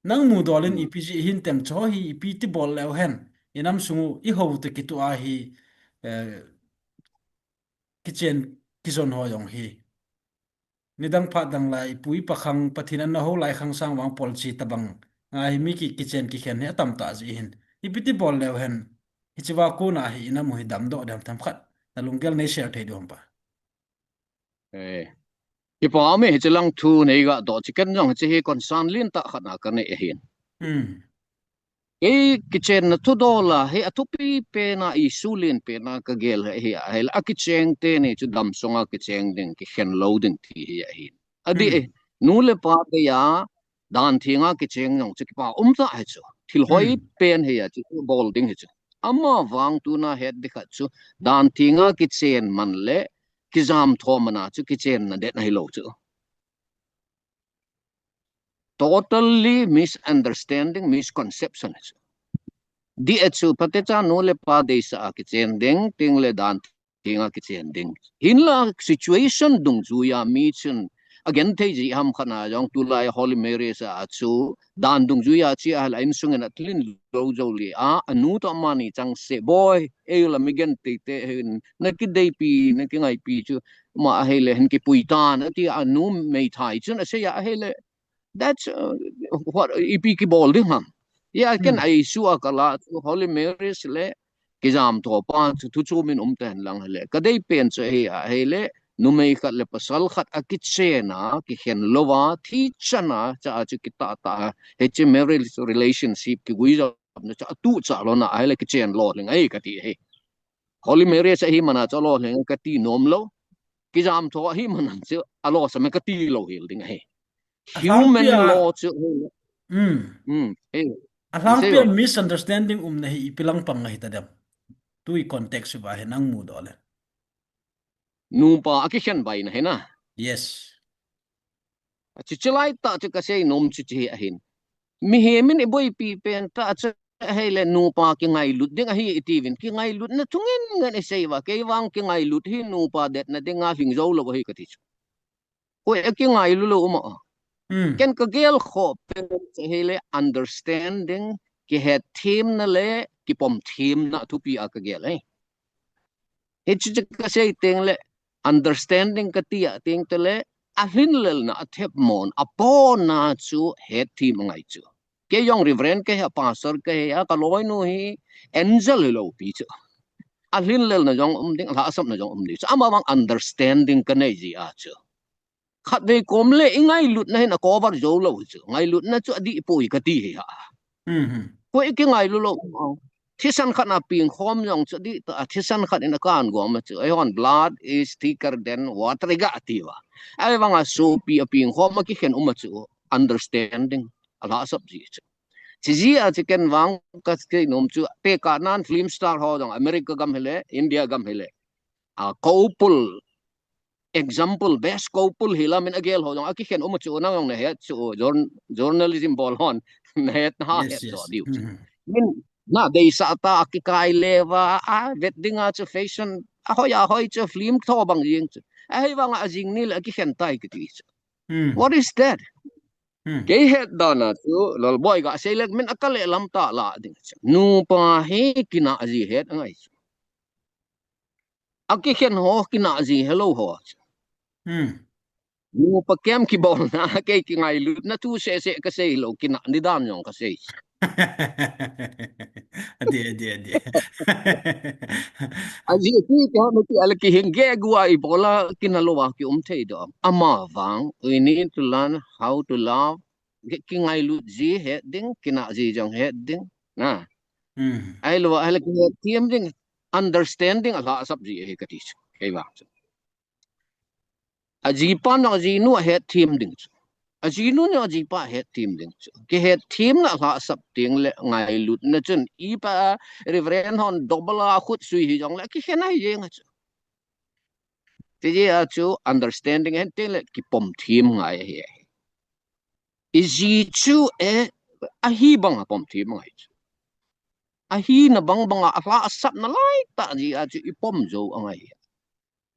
Nang mudol in ipi jeh hintem, hiche ho hi ipi tibol leu hen, inam sung u ihou toh kitoh a hi eh, kichen kijon ho jong hi. Nidang phat dang lai, ipui pakhang, Pathen ana hou lai khang sang vang pol chi tabang. Nga hi mi ki, kichen kikhen hi atam tah jeh hin. Ipi ti bol leu hen. Hiche va kona hi ina mu hi damdoh dem tham khat. Na lunggel nei share thei diu ham pa. Eh. Ipa mi hiche lang thu nei ga doh chi ken jong hiche hi concern lien tah khat na ka nei ahin. Hmm. Ei kichenna thudol a hi athupi pen a issue lien pen a ka gel hi ahile akicheng teni chu damsunga kicheng ding kikhen lou ding ti hi ahin. Adih e, nu le pa dei a dan thenga kicheng jong chu kipa um tah hi chu. Thil hoi pen hi a chu bol ding hi chu. Amavang tuna het ding khat chu dan thenga kichen man le kijam tho man a chu kichenna det ahilou chu. Totally misunderstanding, misconception. Dih e chu, phatecha nu le pa deisah a kichen ding, teng le dan thenga kichen ding. Hinla situation dungjuia mi chun agenthei jeh ham khat na jong tulai Holy Marriage a chu dan dungjuia chi ahile insung in atlin lou jou le a, anu toh amani chang se boi, ei la mi genthei te hin, na kideipi, na kingaipi chu, ma ahile hin kipui tan, ati a, anu meithai chun asei a ahile. That's, uh, what, ipi kibol ding ham. Ya, ken a issue a kala chu Holy Marriage le kijam tho pa chu thu chu min um ten lang le. Ka dei pen chu hi ahile, numei khat le pasal khat akichen a, kikhen lou a, thi chan a, cha a chu kitah tah a, hiche marriage relationship kigui jam na cha tu cha lona ahile kichen lolhing ahi kati hi. Holy Marriage ahi man a chu alolhing kati nom lou. Kijam tho ahi man a chu alosam e kati lou hel ding ahi. Human law chu. Hmm. Hmm. Eh. Alhangpi a misunderstanding umna hi ipi lang pang ahi ta dem. Tu i context va hi nang mudoh le. Nupa akikhen bai na hi na. Yes. Achu chilai tah chu kasei nom chu chi ahin. Mihem in iboipi pen tah chu ahile nupa kingailut ding ahi iti vin. Kingailutna thungen ngen isei va. Kei vang kingailut hi nupa detna dinga lhing jou lou ahi kati chu. Koi akingailu lou um a. Hmm. Ken ka gel khoh pen chu ahile understanding, kihet themna le kipom themna thupi a ka gel e. Hichu chu kasei teng le understanding kati a teng te le alhinlelna athep mon a pona chu het them angai chu. Kei jong Reverend kahi a, Pastor kahi a, ka loinu hi angel hilou pi chu. Alhinlelna jong um ding, alhahsamna jong um ding chu. Amavang understanding kanei jeh a chu. Khatvei kom le ingailutna hin a cover jou lou chu. Ngailutna chu adih poi kati hi ha. Mhm. Koi kingailu lou. Thisan khat na pengkhom jong chu adih tah a, thisan khat in akan gom a chu. Eihon blood is thicker than water iga ti va. Ahivanga sopi a pengkhom a kikhen um a chu. Understanding. Alhahsap ji chu. Chi jeh a chu ken vang kasei nom chu. Tekah nan film star ho jong America gam hile, India gam hile. A couple example, best couple hi la min agel ho jong akikhen um chu nang jong nahet chu journ-, journalism bol hon nahet na ha het jo diu. Min na deisah tah a kikai le va a vet ding a chu fashion a hoi a hoi chu film tho bang jing chu. Ahivang a jing ni le akikhen tai kiti chu. What is that? Kei het dan a chu Lalboi ga sei le min akale lam tah la ding chu. Nupa hi kinah ji het angai chu. Akikhen ho kinah ji helou ho. Hmm. Nupa kem kibolna kei kingailutna thu seh seh kasei lou kinah ni dan jong kasei. Adih, adih, adih. Ajeh chu kiham ti ale kihing ge gua ibola kinah lou a kium thei doh. Amavang, we need to learn how to love. Kingailut ji het ding, kinah ji jong het ding. Na. Hmm. Ahilou, ahile kihet them ding, understanding alhahsap ji ahi kati chu. Kei vang chu. Ajipa nung ajinu ahet them ding chu. Ajinu nung ajipa ahet them ding chu. Kihet themna alhahsap teng le ngailutna chun. Ipa Reverend hon double a khut sui hi jong le kikhen ahi jeng a chu. Ti jeh a chu understanding hen teng le kipom them ngai ahi. Iji chu e, ahi bang a pom them angai chu. Ahina bang bang a alhahsapna lai tah jeh a chu ipom jou angai.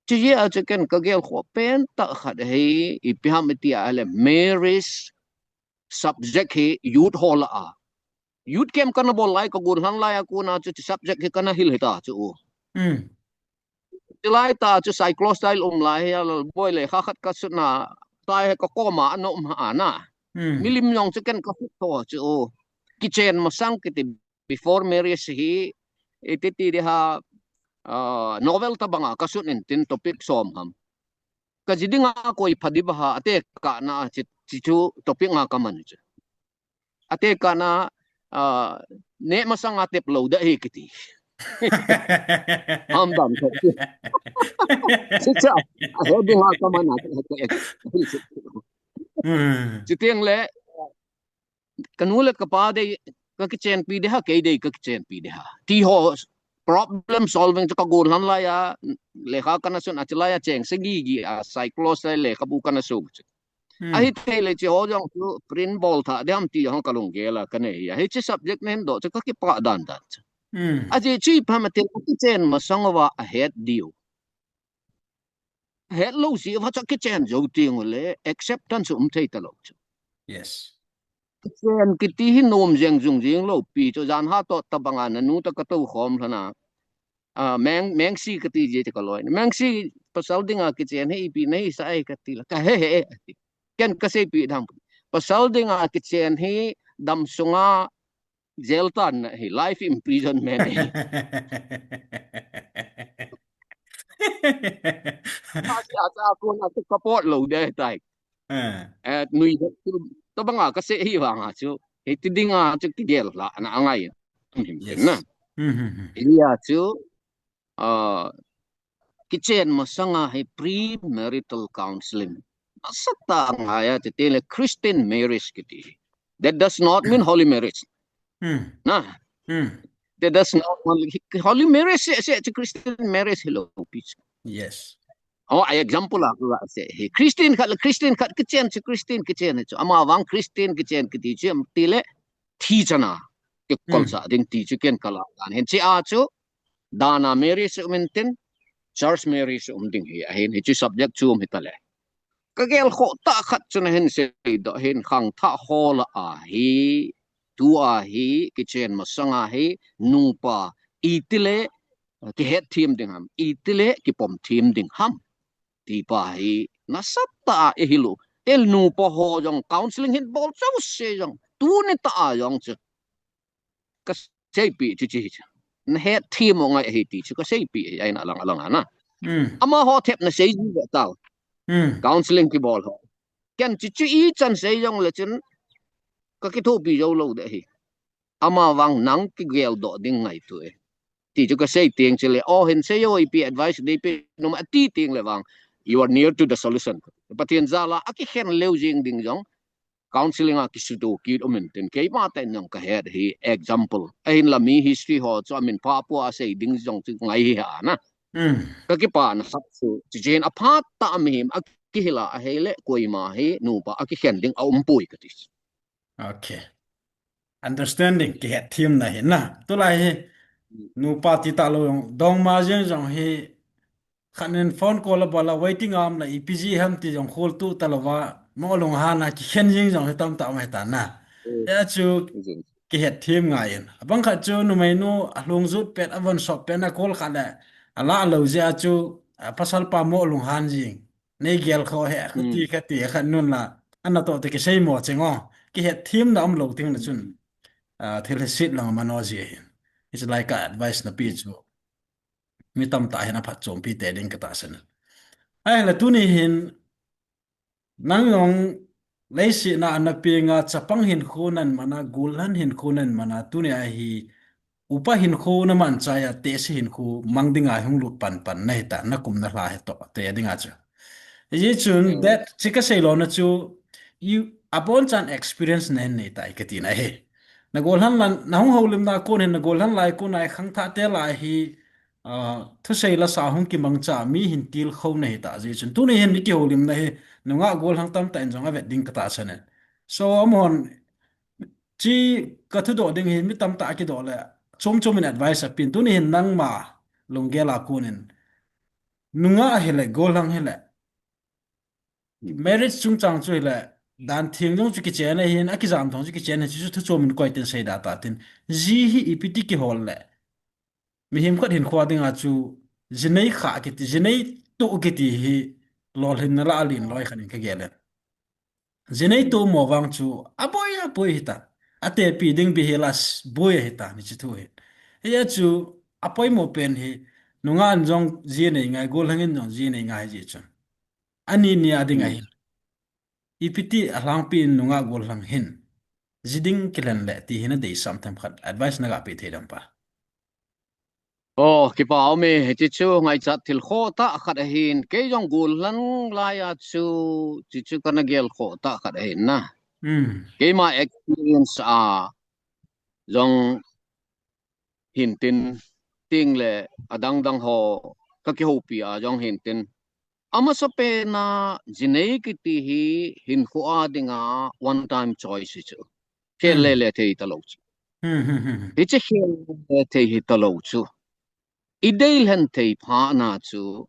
Chu jeh a chu ken kagel khoh pen tah khat hi, ipi ham iti a le marriage subject hi youth ho lah a. Youth camp kana bol lai, kagon lhan lai a kona chu, chu subject hi kana hil hita chu. Hmm. Chulai ta chu cyclostyle um lai hi a Lalboi le kha khat ka sutna tai he ka koma a nom ha ana. Hmm. Milim jong chu ken ka sut tho chu u. Kichen masang kiti before marriage hi iti ti di ha, ah, novel ta banga ka sut in tin topic som ham. Ka ji dinga koi pha di ba ha ate ka na chi, chi chu topic nga ka man chu. Ate ka na, ah, ne masanga tep lo da hi kiti. Ham dam tho. Chi cha, a he dinga ka man a, Hmm. Chi tiang le, ka nu le ka pa dei, ka kichenpi de ha, kei dei ka kichenpi de ha. Ti ho problem solving chu ka gon han lai a, lekha ka na sun a chilai a cheng se gi gi a, cyclostyle le ka bu ka na su chu. Hmm. Ahi thei le chi ho jong chu print bol tha de ham ti jong ka lunggel a ka nei a. Hi chi subject nen do chu ka kipa dan dan chu. Hmm. A chi chi pha ma te ka kichen masang va a het diu. Het lo si va cha kichen jo ting le acceptance um thei ta lo chu. Yes. Kichen kiti hi nom jeng jung jing lo pi chu jan ha to ta banga na nu ta ka to khom lhana. A, meng, meng si kati je te ka loi. Meng si pasal dinga kichen hi ipi nei sa ai kati la. Ka he he, he. Ken ka sei pi dam. Pasal dinga kichen hi dam sunga jail tan na hi, life imprisonment hi. Ka sia ta ko na ka pot lo de tai. Eh. Eh, nui tu, tu banga ka sei hi vanga chu. Hi ti dinga chu kigel la na angai. Him Yes. na. Hmm, hmm, hmm. Ilia chu, ah, kichen masanga hi premarital counseling. Asata angai a te le Christian marriage kiti. That does not mean holy marriage. Hmm. Na. Hmm. That does not mean holy marriage se, se chu Christian marriage hi lo pi chu. Yes. Oh, a example a ka se hi Christian khat le Christian khat kichen chu Christian kichen chu. Ama vang Christian kichen kiti chu am ti le thi chana. Ki Hmm. kol sa ding ti chu ken ka la dan hin chi a chu. Dana marriage um in tin, church marriage um ding hi, ahin hi chu subject chu um hi ta le. Ka gel kho ta khat chu na hin sei do hin khang tha ho la a hi, tu a hi, kichen masanga hi, nupa, iti le, kihet thim ding ham, iti le, kipom thim ding ham. Ti pa hi, nasat ta a hi lo. Tel nupa ho jong, counseling hin bol chau se jong, tu ni ta a jong chu. Ka sei pi chu chi hi chu. Na het thim mo ngai hi ti chu ka sei pi hi ai na lang lang ana. Hmm. Ama ho thep na sei ji ve tau. Hmm. Counseling kibol ho. Ken chu chu i chan sei jong le chun ka kithopi jo lo de hi. Ama vang nang kigel do ding ngai tu e. Ti chu ka sei tieng chu le, oh, hin sei jo ipi advice dei pe num a ti tieng le vang. You are near to the solution. Pathen jal a a kikhen leu jing ding jong. Counseling a kisudo kit um in tin keima te nang ka het hi example. Ahin la mi history ho chu amin pha pu a sei ding jong chu ngai hi ha na. Hmm. Ka kipa na sap chu, chi chen a phat ta mi him a kihila a hei le koima hi nupa a kikhen ding a um pui ka ti. Okay. Understanding kihet thim na hi na. Tu lai hi Hmm. nupa ti ta lo jong dong ma jeng jong hi Khat nin phone call a bol a waiting a um la ipi ji ham ti jong khol tu ta lova, mo lunghan a kikhen jing jong hi tam ta um ahi ta na. Mm. Tia chu Jing. kihet thim ngai in. Abang khat chu numei nu a lung jut pet a von sop pet na call khat le a la lo jia chu a pasal pa mo lunghan jing. Nei gel kho he khuti Mm. kha ti khat nun la. Ana to te kisei mo cheng o. Kihet thim na um lo ting na chun. Mm. A, thil hi sit lang mano ji hin. It's like a advice na pi Mm. chu. Mi tamtah hin aphatchompi te ding ka tahsan. Ahile tuni hin nang jong leiset a ana peng a chapang hinkho nan man a, gollhang hinkho nan man a, tuni a hi upa hinkho na man chai a, tehse hinkho mang ding a hung lut pan pan na hita, na kum na lha hi toh te ding a chu. Hijeh chun Mm. that chi ka sei lona chu, you, abonchan experience na hin nei tai ka tina hi. Na gollhang lan, na hung houlimna kon hin, na gollhang lai kon a khangthah te lai hi, ah, thusei lasa hung kimangcha mi hin tilkhou na hita jeh chun. Tuni hin mi kihoulimna hi, nungah gollhang tamtah in jong avet ding ka tahsan e. So, amahon, chi ka thudoh ding hi, mi tamtah a kidoh le, chom chom in advice apin. Tuni hin nangma lunggel a kon in, nungah hile, gollhang hile, marriage chungchang chu hile, dan theng jong chu kichen ahin, akijam thong chu kichen ahin, chu chu thuchom in koi tin sei da ta tin. Ji hi ipi ti kihol le. Mihem khat hinkho dinga chu jinei kha kiti, jinei toh kiti hi lolhinna lah a len loi khat in kagel e. Jinei toh mo vang chu aboi aboi hita. Atepi ding bih hi lah a boi hita, hiche thu hi. Hia chu apoimo pen hi, nungah in jong jinei ngai, gollhang in jong jinei ngai ji chun. Ani ni a ding ahi. Ipi ti a lhangpi in nungah gollhang hin ji ding kilen le ti hi nadei sam themkhat advice naga pe thei dem pa. Oh, kipa um e, hiche chu ngaichat thil khoh tah khat ahin, kei jong gollhang lai a chu, hiche chu kana gel khoh tah khat ahin na. Keima experience a jong hintin, ting le adang dang ho kakihoupi a jong hintin. Amasapen a jinei kiti hi hinkho a dinga one time choice hi chu. Khel le le thei talou chu. Hiche khel le thei hi talou chu. Idei lhen thei phat na chu.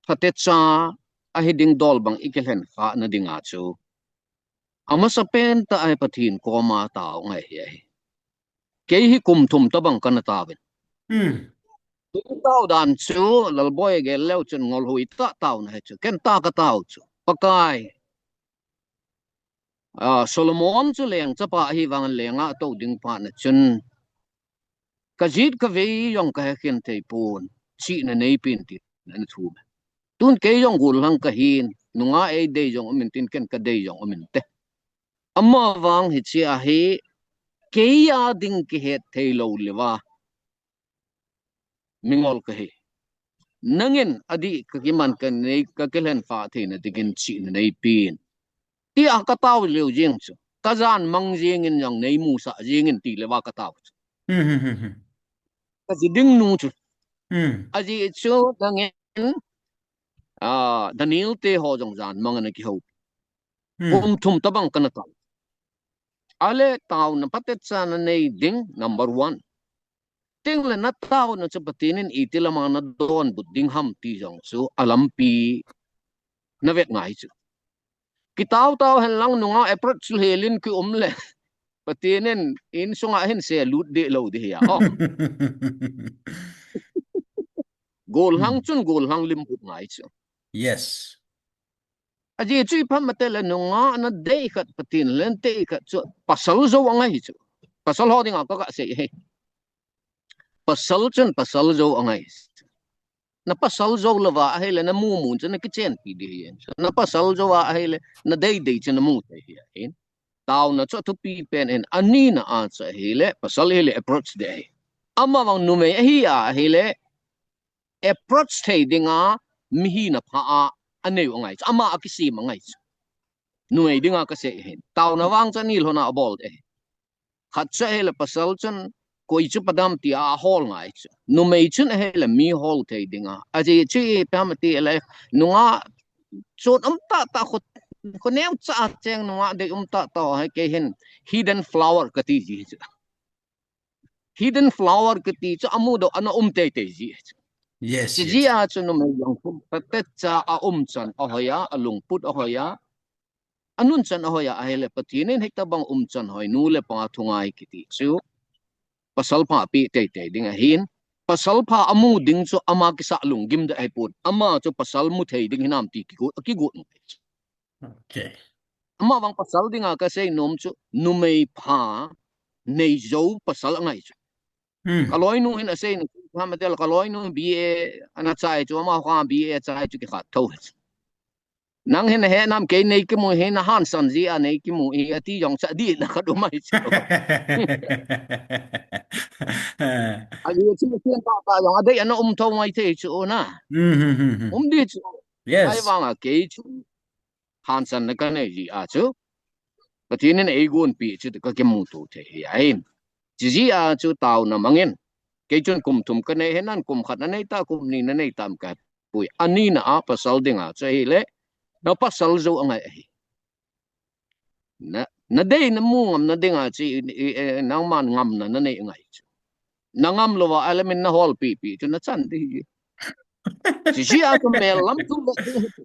Phatecha ahi ding dol bang ikilhen khah na dinga chu. Amasapen tah a Pathen koma tao ngai hi ahi. Kei hi kum thum tabang kana taovin. Kei tao dan chu Lalboi gel leu chun ngolhui tah taona hi chu. Ken tah katao chu. Pakai. A, Solomon chu leng chapa ahi vangin lenga atou ding phat na chun. Kajet kavei jong kahekhen thei pon. Chihna neipen tin ana thum e. Tun kei jong gollhang kahin. Nungah eidei jong umin tin ken kadei jong umin te. Amavang hiche ahi, kei a ding kihet thei lou leuva. Mingol kahi. Nangin adih kakiman kanei, kakilhen khah theina dingin chihna neipen. Tia katao leu jeng chu. Kajan mang jengin jong neimusah jengin ti leuva katao chu. Kaji ding nu chu. Ajeh chu nangin, a, Daniel te ho jong jan mang ana kihou. Kum thum tabang kana tao. Ale taona phatecha nanei ding number one. Ting le nataona chu Pathen in iti lama nadonbut ding ham ti jong chu alampi navet ngai chu. Kitao tao hen lang nungah approach lhelin kium le. Pathen in insunga hin selut deh lou ding ahi a. Oh. Gollhang chun gollhang limput ngai chu. Yes. Ajeh chu ipi ham itile nungah nadei khat Pathen lenteh khat chu pasal jou angai chu. Pasal ho dinga kaga sei hi. Pasal chun pasal jou angai. Napasal jou louva ahile namu mun chu nakichenpi ding ahi. Napasal jouva ahile nadei dei chu namu thei ahi. Taona chu athupi pen ahin, anina a chu ahile pasal hile approach ding ahi. Amavang numei ahi a ahile approach thei dinga mihina pha a aneiu angai chu. Ama akisem angai chu. Numei dinga kasei ahin. Taona vang chu ani lhona abol ding ahi. Khat chu ahile pasal chun koi chu padam tia ahol ngai chu. Numei chun ahile mi hol thei dinga. Ajeh chu ipi ham itile nungah chun um tahtah khu, khu neocha cheng nungah dei um tahtah hi kei hin hidden flower kati ji chu. Hidden flower kiti chu amudoh ana um teitei ji chu. Yes, yes. Chujeh a chu numei jong khu phatecha a umchan ahoi a, alungput ahoi a. Anunchan ahoi a ahile Pathen in hitobang umchan hoi nu le pa thungai kiti chu. Pasal pha apeh teitei ding ahin. Pasal pha amu ding chu ama kisah lunggim ding ahipon. Ama chu pasal mu thei ding hinam ti kigot, akigot ngai chu. Okay. Amavang pasal dinga kasei nom chu numei pha neijou pasal angai chu. Kaloinu hin asei nom chu, ham itile kaloinu B A ana chai chu, amaho kha B A chai chu kikhat thou hi chu. Nang hin nahe nam kei nei kimu hi, nahansan jeh a nei kimu hi, ati jong chu adihna khat um ahi chu. Ajeh chu ken tahtah jong adei ana um thou ngai thei chu na. Um ding chu. Ahivanga kei chu hansanna kanei jeh a chu Pathen in eigonpeh chu kakimuto thei hi ahin. Chujeh a chu taona mangin. Kei chun kum thum kanei hi, nan kum khat nanei ta, kum ni nanei tam kapoi. Anina a pasal dinga chu ahile napasal jou angai ahi. Na, nadei namu ngamna dinga chu i, i, i, nangman ngamna nanei angai chu. Nangam louva ahile min naholpeh peh chu nachan ding hi. Chujeh a chu mellamthu le ding hi chu.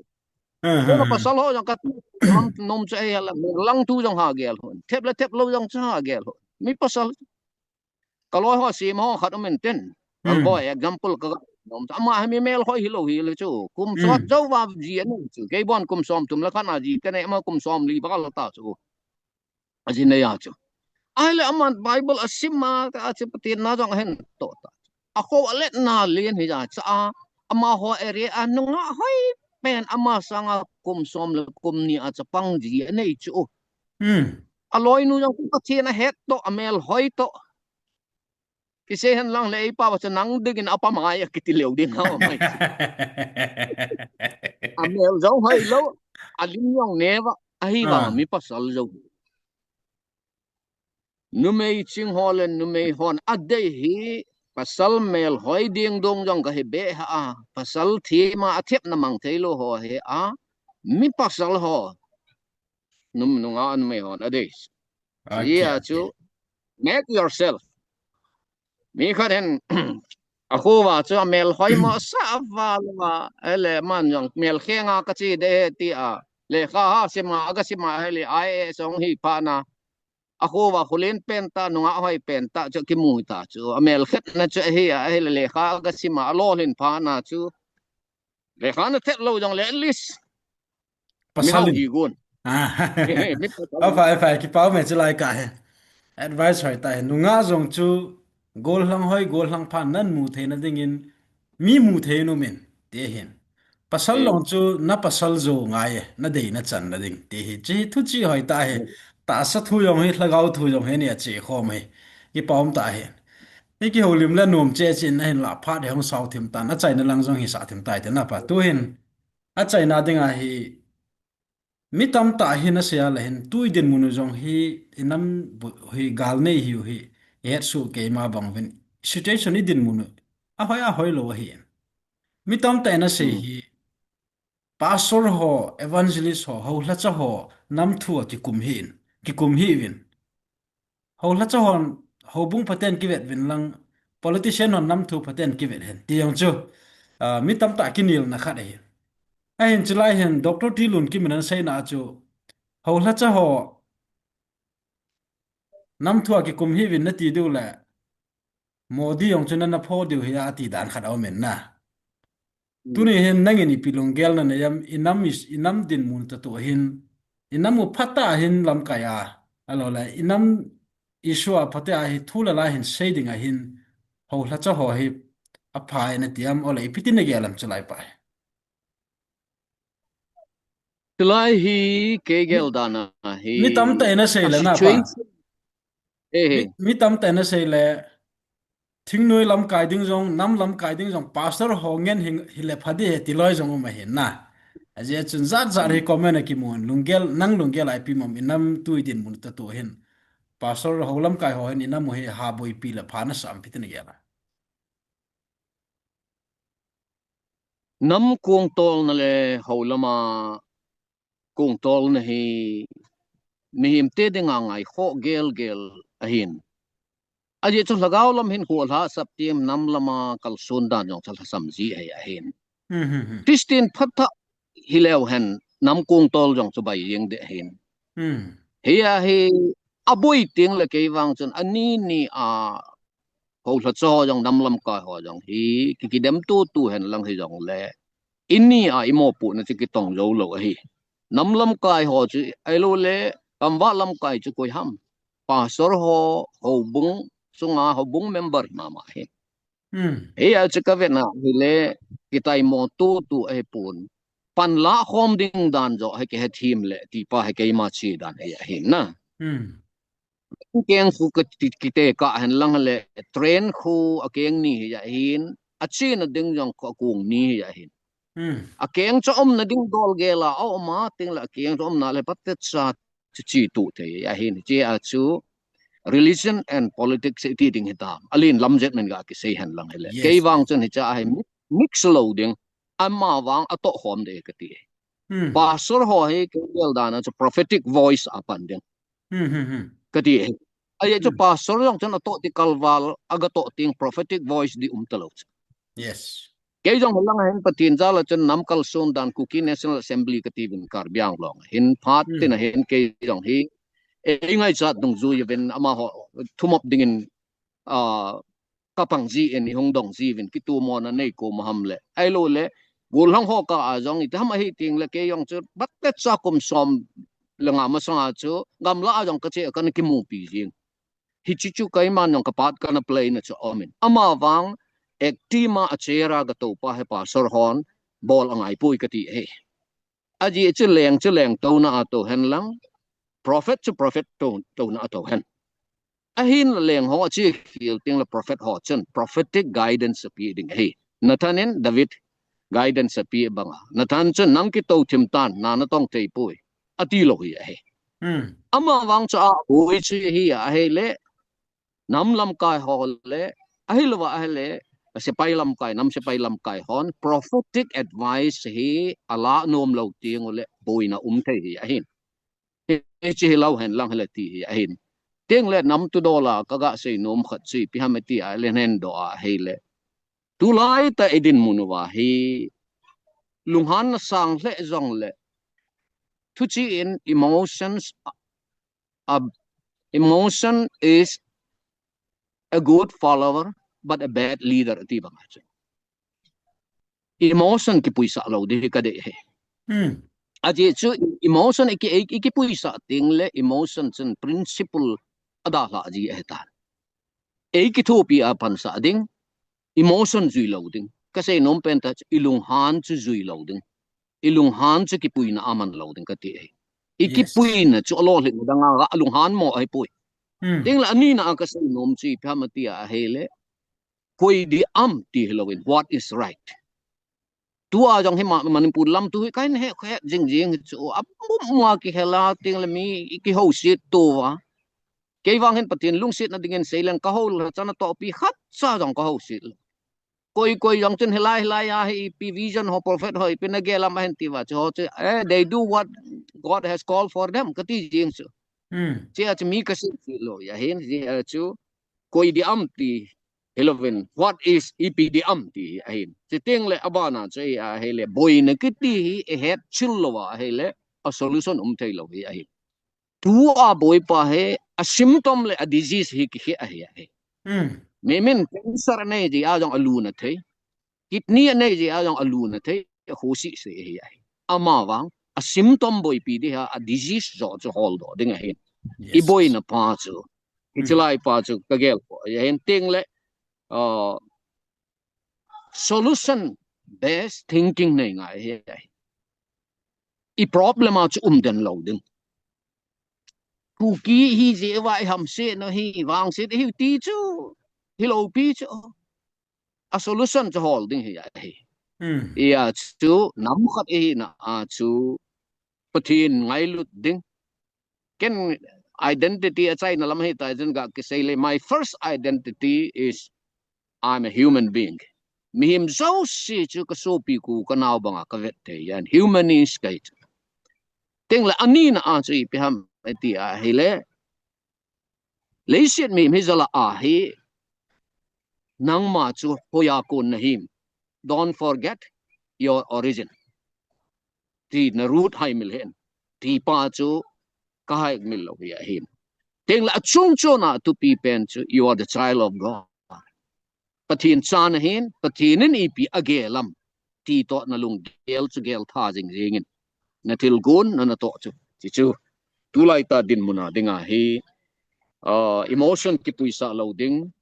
Kona pasal ho jong kati nom chu ahile mellamthu jong ha gel hon. Thep le thep lou jong chu ha gel hon. Mi pasal chu. Kaloi ho sem ho khat um intin. Ram Hmm. Boi, example ka ga nom. Ama hi mi melhoi hilou hile chu. Kum sot Hmm. jou va ji anei chu. Kei bon kum som thum le khat na ji kanei, ama kum som li val ta chu. Aji nei a chu. Ahile aman Bible asim a, ka chu Pathen na jong ahin toh ta. Akho alet na len hi ja cha a. Amaho area a nungah hoi pen ama sanga kum som le kum ni a chapang ji anei chu. Hmm. Aloinu jong Pathen ahet toh, amelhoi toh. Kisei hen lang le, eipa va chu nang dingin apa mai a kiti leu ding ha mai. Amel jong hoi lou, alim jong neva, ahi va Ah. mi pasal jong. Numei ching ho le numei hon adei hi pasal melhoi ding dong jong ka hi be ha a. Pasal thima athep na mang thei lou ho hi a. Mi pasal ho. Num nunga numei hon adei. Hi Okay, a chu okay. Make yourself. Mi khat hin akho va chu amelhoi mo sa va lou va. Ele man jong melkhenga ka chi de ti a. Lekha ha sima, aga sima hile I A S jong hi pha na. Akho va khulen pen ta, nungah hoi pen ta, chu kimu ta chu. Amel khet na chu ahi a, ahile lekha aga sima, alolhin pha na chu. Lekha na thet lou jong le at least. Pasal mi hau in. Hi gun. Ah. Mi pasal. Aphai, aphai, kipa ume chu lai ka he. Advice hoi ta he. Nungah jong chu gollhang hoi, gollhang pha nan mu thei na dingin, mi mu thei nu min, ti hin. Pasal Hmm. long chu na pasal jo ngai e, na dei na chan na ding, ti hi. Chi thu chi hoi ta he. Hmm. Tahsa thu jong hi, lhagao thu jong hi ni a chi khom hi. Kipa um ta he. Ni kihoulim le nom che chin na hin la phat he hung sao thim tan. Achaina lang jong hi sa thim tai te na pa. Tu hin. Achaina ding a hi. Mi tamtah hi na sei a le hin, tu i dinmun u jong hi, i nam bu-, hi gal nei hiu hi, i het su keima bang vin, situation i dinmun u, ahoi, ahoi lou ahi in. Mi tamtah i na sei Hmm. hi, pastor ho, evangelist ho, houlacha ho, nam thu a kikum hi in, kikum hi vin. Houlacha hon, houbung phaten kivet vin lang, politician hon nam thu phaten kivet hen. Ti jong chu, ah, mi tamtah kinelna khat ahi. Ahin chulai hin, Doctor T Lunkim in aseina chu, houlacha ho, nam thu a kikum hi vin na ti diu le, Modi jong chu na na pho diu hi a ti dan khat a um in na. Hmm. Tuni hin nangin ipi lunggel na nei am, i nam is, i nam dinmun tah tu hin, i nam u phatah hin lamkai a, alou le, i nam issue a phatah a hi thu le la hin sei ding a hin, houlacha ho hi, apha e na ti am, ole ipi tin na gel am chulai pa hi. Chulai hi kei gel dan a hi. Mi tamtah i na sei le na pa. Situation. Eh, eh. Mi, mi tamtah i na sei le, thingnoi lamkai ding jong, nam lamkai ding jong, pastor ho ngen hi, hi le pha di he ti loi jong um ahi na. Ajeh chun jat jat hi Hmm. comment a kimun, lunggel, nang lunggel a ipi mong, i nam tu i dinmun tah tu hin. Pastor ho lamkai ho hin, i nam u hi ha boipi le pha na sam pi tin na gel a. Nam kongtolna le hou lama kongtolna hi mihemte dinga ngaikhoh gelgel ahin. Ajeh chu lhagao lam hin kholha sap tim nam lama kalson dan jong chu lhasam ji ahi ahin. Hmm, hmm, hmm. Christian phatah hileu hen nam kongtol jong chu bai jeng ding ahin. Hmm. Hi a hi aboi teng le kei vang chun ani ni a houlacha ho jong nam lamkai ho jong hi ki, kidem tutu hen lang hi jong le. Ini a i mopohna chu kitong jou lou ahi. Nam lamkai ho chu ahilou le, gamvah lamkai chu koi ham. Pastor ho, houbung, sunga houbung member mama hi. Hmm. Hi a chu ka vetna hi le, kitaimo tutu ahi pon. Panla khom ding dan jo hi kihe thim le, ti pa hi keima chi dan hi ahi na. Hmm. Keng khu ka ti, kite ka hen lang le, train khu a keng ni hi ahin, a chena ding jong khu a kong ni hi ahin. Hmm. A keng chu umna ding dol gel a, a um a teng le a keng chu umna le phatecha chu chi tu thei ahin. Chi a chu religion and politics i ti ding hi tam. Alen lam jet men ga kisei hen lang hi le. Yes, kei vang yes. Chun hi cha ahi mi-, mix lou ding. Ama vang a toh khom de ka ti. Hmm. Pastor ho hi kei gel dan a chu prophetic voice a pan ding. Hmm, hmm, hmm. Ka ti e. Ajeh chu Hmm. Pastor jong chun a toh ti kalval, a ga toh ting prophetic voice di um ta lou chu. Yes. Kei jong lang hin Pathen jal a chun nam kalson dan Kuki National Assembly ka ti vin Karbi Anglong. Hin phat Hmm. tin a hin kei jong hi. E, i ngaichat dungjui vin amaho thumop dingin, ah, kapang ji in ihung dong ji uvin kitu mona nei ko ma ham le. Ahilou le, gollhang ho kah a jong iti ham ahi teng le kei jong chu, bat le cha kum som le nga masang a chu, gamla a jong kache a kana kimupi jing. Hichi chu keiman jong ka part kana play na chu aum in. Ama vang, ek tima a chera ka topa he pastor hon, bol angai poi kati he. Ajeh chu leng chu leng tona a to hen lang, prophet chu prophet to, tona a to hen. Ahin leng ho a chi khel teng le prophet ho chun prophetic guidance api ding ahi. Nathan in David guidance api banga. Nathan chun nang kito thim tan, na na tong thei poi. Ati lou hi ahi. Hmm. Ama vang chu a boi chu hi ahi le, nam lamkai ho le, ahilouva ahile, sepai lamkai, nam sepai lamkai hon, prophetic advice hi ala nom lou teng u le, boina um thei hi ahin. Hichi hilou hen lang hile ti hi ahin. Teng le nam tu dola ka ga sei nom khat chu ipi ham iti a le nen do ahi le. Tulai ta i dinmun uva hi lunghan na sang hle jong le. Thuchi in emotions a, emotion is a good follower, but a bad leader, ati bang ahi chu. Emotion kipuisah lou ding ka dei he. Hmm. Ajeh chu emotion i ki, i, i kipuisah teng le emotion chun principle a dalha ji ahi tan. Ei kithopi a pansah ding, emotion jui lou ding. Ka sei nom pen ta chu, i lunghan chu jui lou ding. I lunghan chu kipuina a man lou ding kati e. I Yes. kipuina chu alolhinna dang a, a lunghan mo ahi poi. Hmm. Teng le anina a ka sei nom chu ipi ham ati a ahi le. Koi dih am ti hilou in, what is right. Tua jong hi ma, Manipur lam tu hi kahin he, he jing jing hi chu. A mu, mua kihela teng le mi i kihouset tou va. Kei vang hin Pathen lungsetna dingin sei leng ka hou le chana tohpi khat cha jong ka houset lou. Koi, koi jong chun hilai, hilai a hi ipi vision ho prophet ho ipi na gel am ahin ti va chu ho chu, eh, they do what God has called for them, kati jing chu. Hmm. Chia chu mi ka sei lou, ahin, chia chu, koi dih am ti, hilou vin, what is ipi dih am ti, ahin. Chuteng le abana chu, ahi le, boina kiti hi, i het chil lou va, ahi le, a solution um thei lou hi, ahin. Tua boipa hi, a symptom le a disease hi kikhe ahi, ahi. Hmm. Mi min cancer nei ji a jong a luna thei. Kidney nei ji a jong a luna thei. A khosi se ahi, ahi. Ama vang, a symptom boipi ding ha, a disease jo chu holdoh ding ahi. Yes. I boina pa chu. Hmm. Hichi lai pa chu ka gel ko. Ahin teng le, uh, solution based thinking nei ngai hi, ahi. I problem a chu um den lou ding. Kuki hi jeh uva i hamset na hi, vangset hi ti chu, hilou pi chu. A solution chu hol ding hi ahi. Hmm. Ia chu, nam khat i hina a chu, Pathen ngailut ding. Ken identity a chaina lam hi ta jin ga kisei le, my first identity is I'm a human being. Mihem jouse chu ka sopi ku ka nao banga ka vet thei ahin, humanist kahi chu. Teng le anina a chu ipi ham iti a ahi le. Leiset mihem hi jal a ahi, nangma chu hoiya kon nahim. Don't forget your origin. Ti na root hai mil hen. Ti pa chu ka hai mil lou hi ahin. Teng le a chung chon a thupi pen chu, you are the child of God. Pathen cha nahin, Pathen in ipi a gel am. Ti toh na lunggel chu gel tha jing jing in. Na thil gon, na na toh chu. Chi chu. Tulai ta dinmun a ding ahi. Ah, emotion kipuisah lou ding.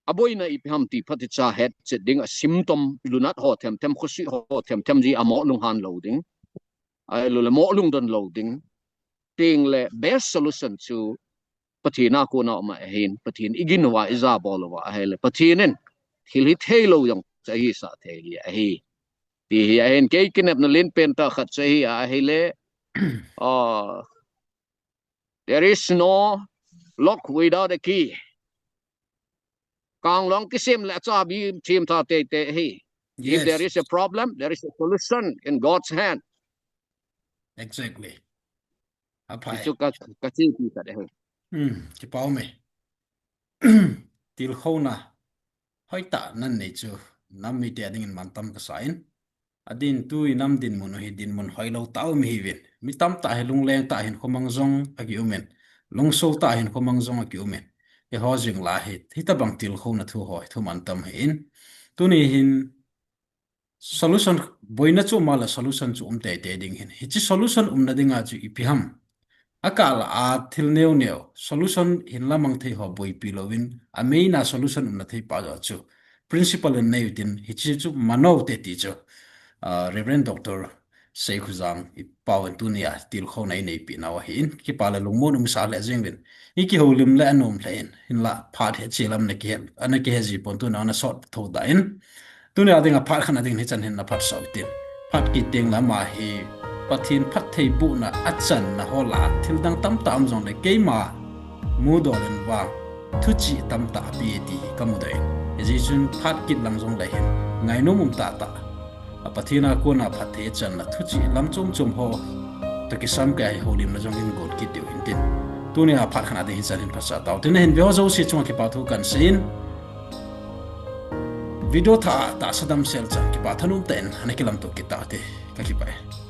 A boina ipi ham ti phat i cha hetchet ding, a symptom lunat ho them them, khosi ho them them ji a mo lunghan lou ding. Ahilou le mo lungdon lou ding. Teng le best solution chu Pathen a kona um ahin, Pathen i gin uva, i jabol uva ahi le. Pathen in thil hithei lou jong chu ahi sah thei hi ahi. Ti hi ahin, kei kinepna len pen tah khat chu ahi, ahi le. Ah, there is no lock without a key. Kanglong kisem le chabi thim tha tei tei hi. If there Yes. is a problem, there is a solution in God's hand. Exactly. Aphai. Chu ka, ka chi pi ka de hi. Hmm, kipa um e. Tilkhouna hoitah nan nei chu nam mite a dingin mantam kasa in. Adin tu i nam dinmun u hi dinmun hoilou tah u mi hiuvin. Mi tamtah hi lungleng tah hinkho mang jong aki um in. Lungsol tah hinkho mang jong aki um in. eiho jing la hi, hitabang tilkhouna thu ho, thu man tam hin. Tuni hin, solution, boina chu um a le solution chu um teitei ding hin. Hiche solution umna dinga chu ipi ham. Akah la a thil neo neo, solution hin lamang thei ho boipi louvin, a main a solution umna thei pa jo chu. Principle in nei utin, hiche chu mano te ti chu. Ah, Reverend Doctor Seikhojang i pau in tunia tilkhouna i neipi nau ahin, kipa le lungmon umsa le jing vin. I kihoulim le anom le in, hinla phat he chilam na kihe, ana kihe ji pon tuna ana sot tho da in. Tunia dinga phat khat a ding hichan hin na phat sau tin. Phat kit teng le ama hi Pathen phattheibohna a channa ho la thil dang tamtah um jong le keima mudol in vang thuchih tamtah ape ti hi ka mudoh in. Hijeh chun phat kit lang jong le hin ngainom um tahtah. A Pathen a kona phatthei channa thuchih lam chom chom ho toh kisam kei a hi houlimna jong hin gon kit diu hin tin. Tunia phat khat a ding hichan hin phat sa tau tin, na hin ve ho jouse chunga kipa thu kan sei in. Video thah a tahsa damsel chan kipa thanom tah in ana kilamto kit taute. Ka kipah e.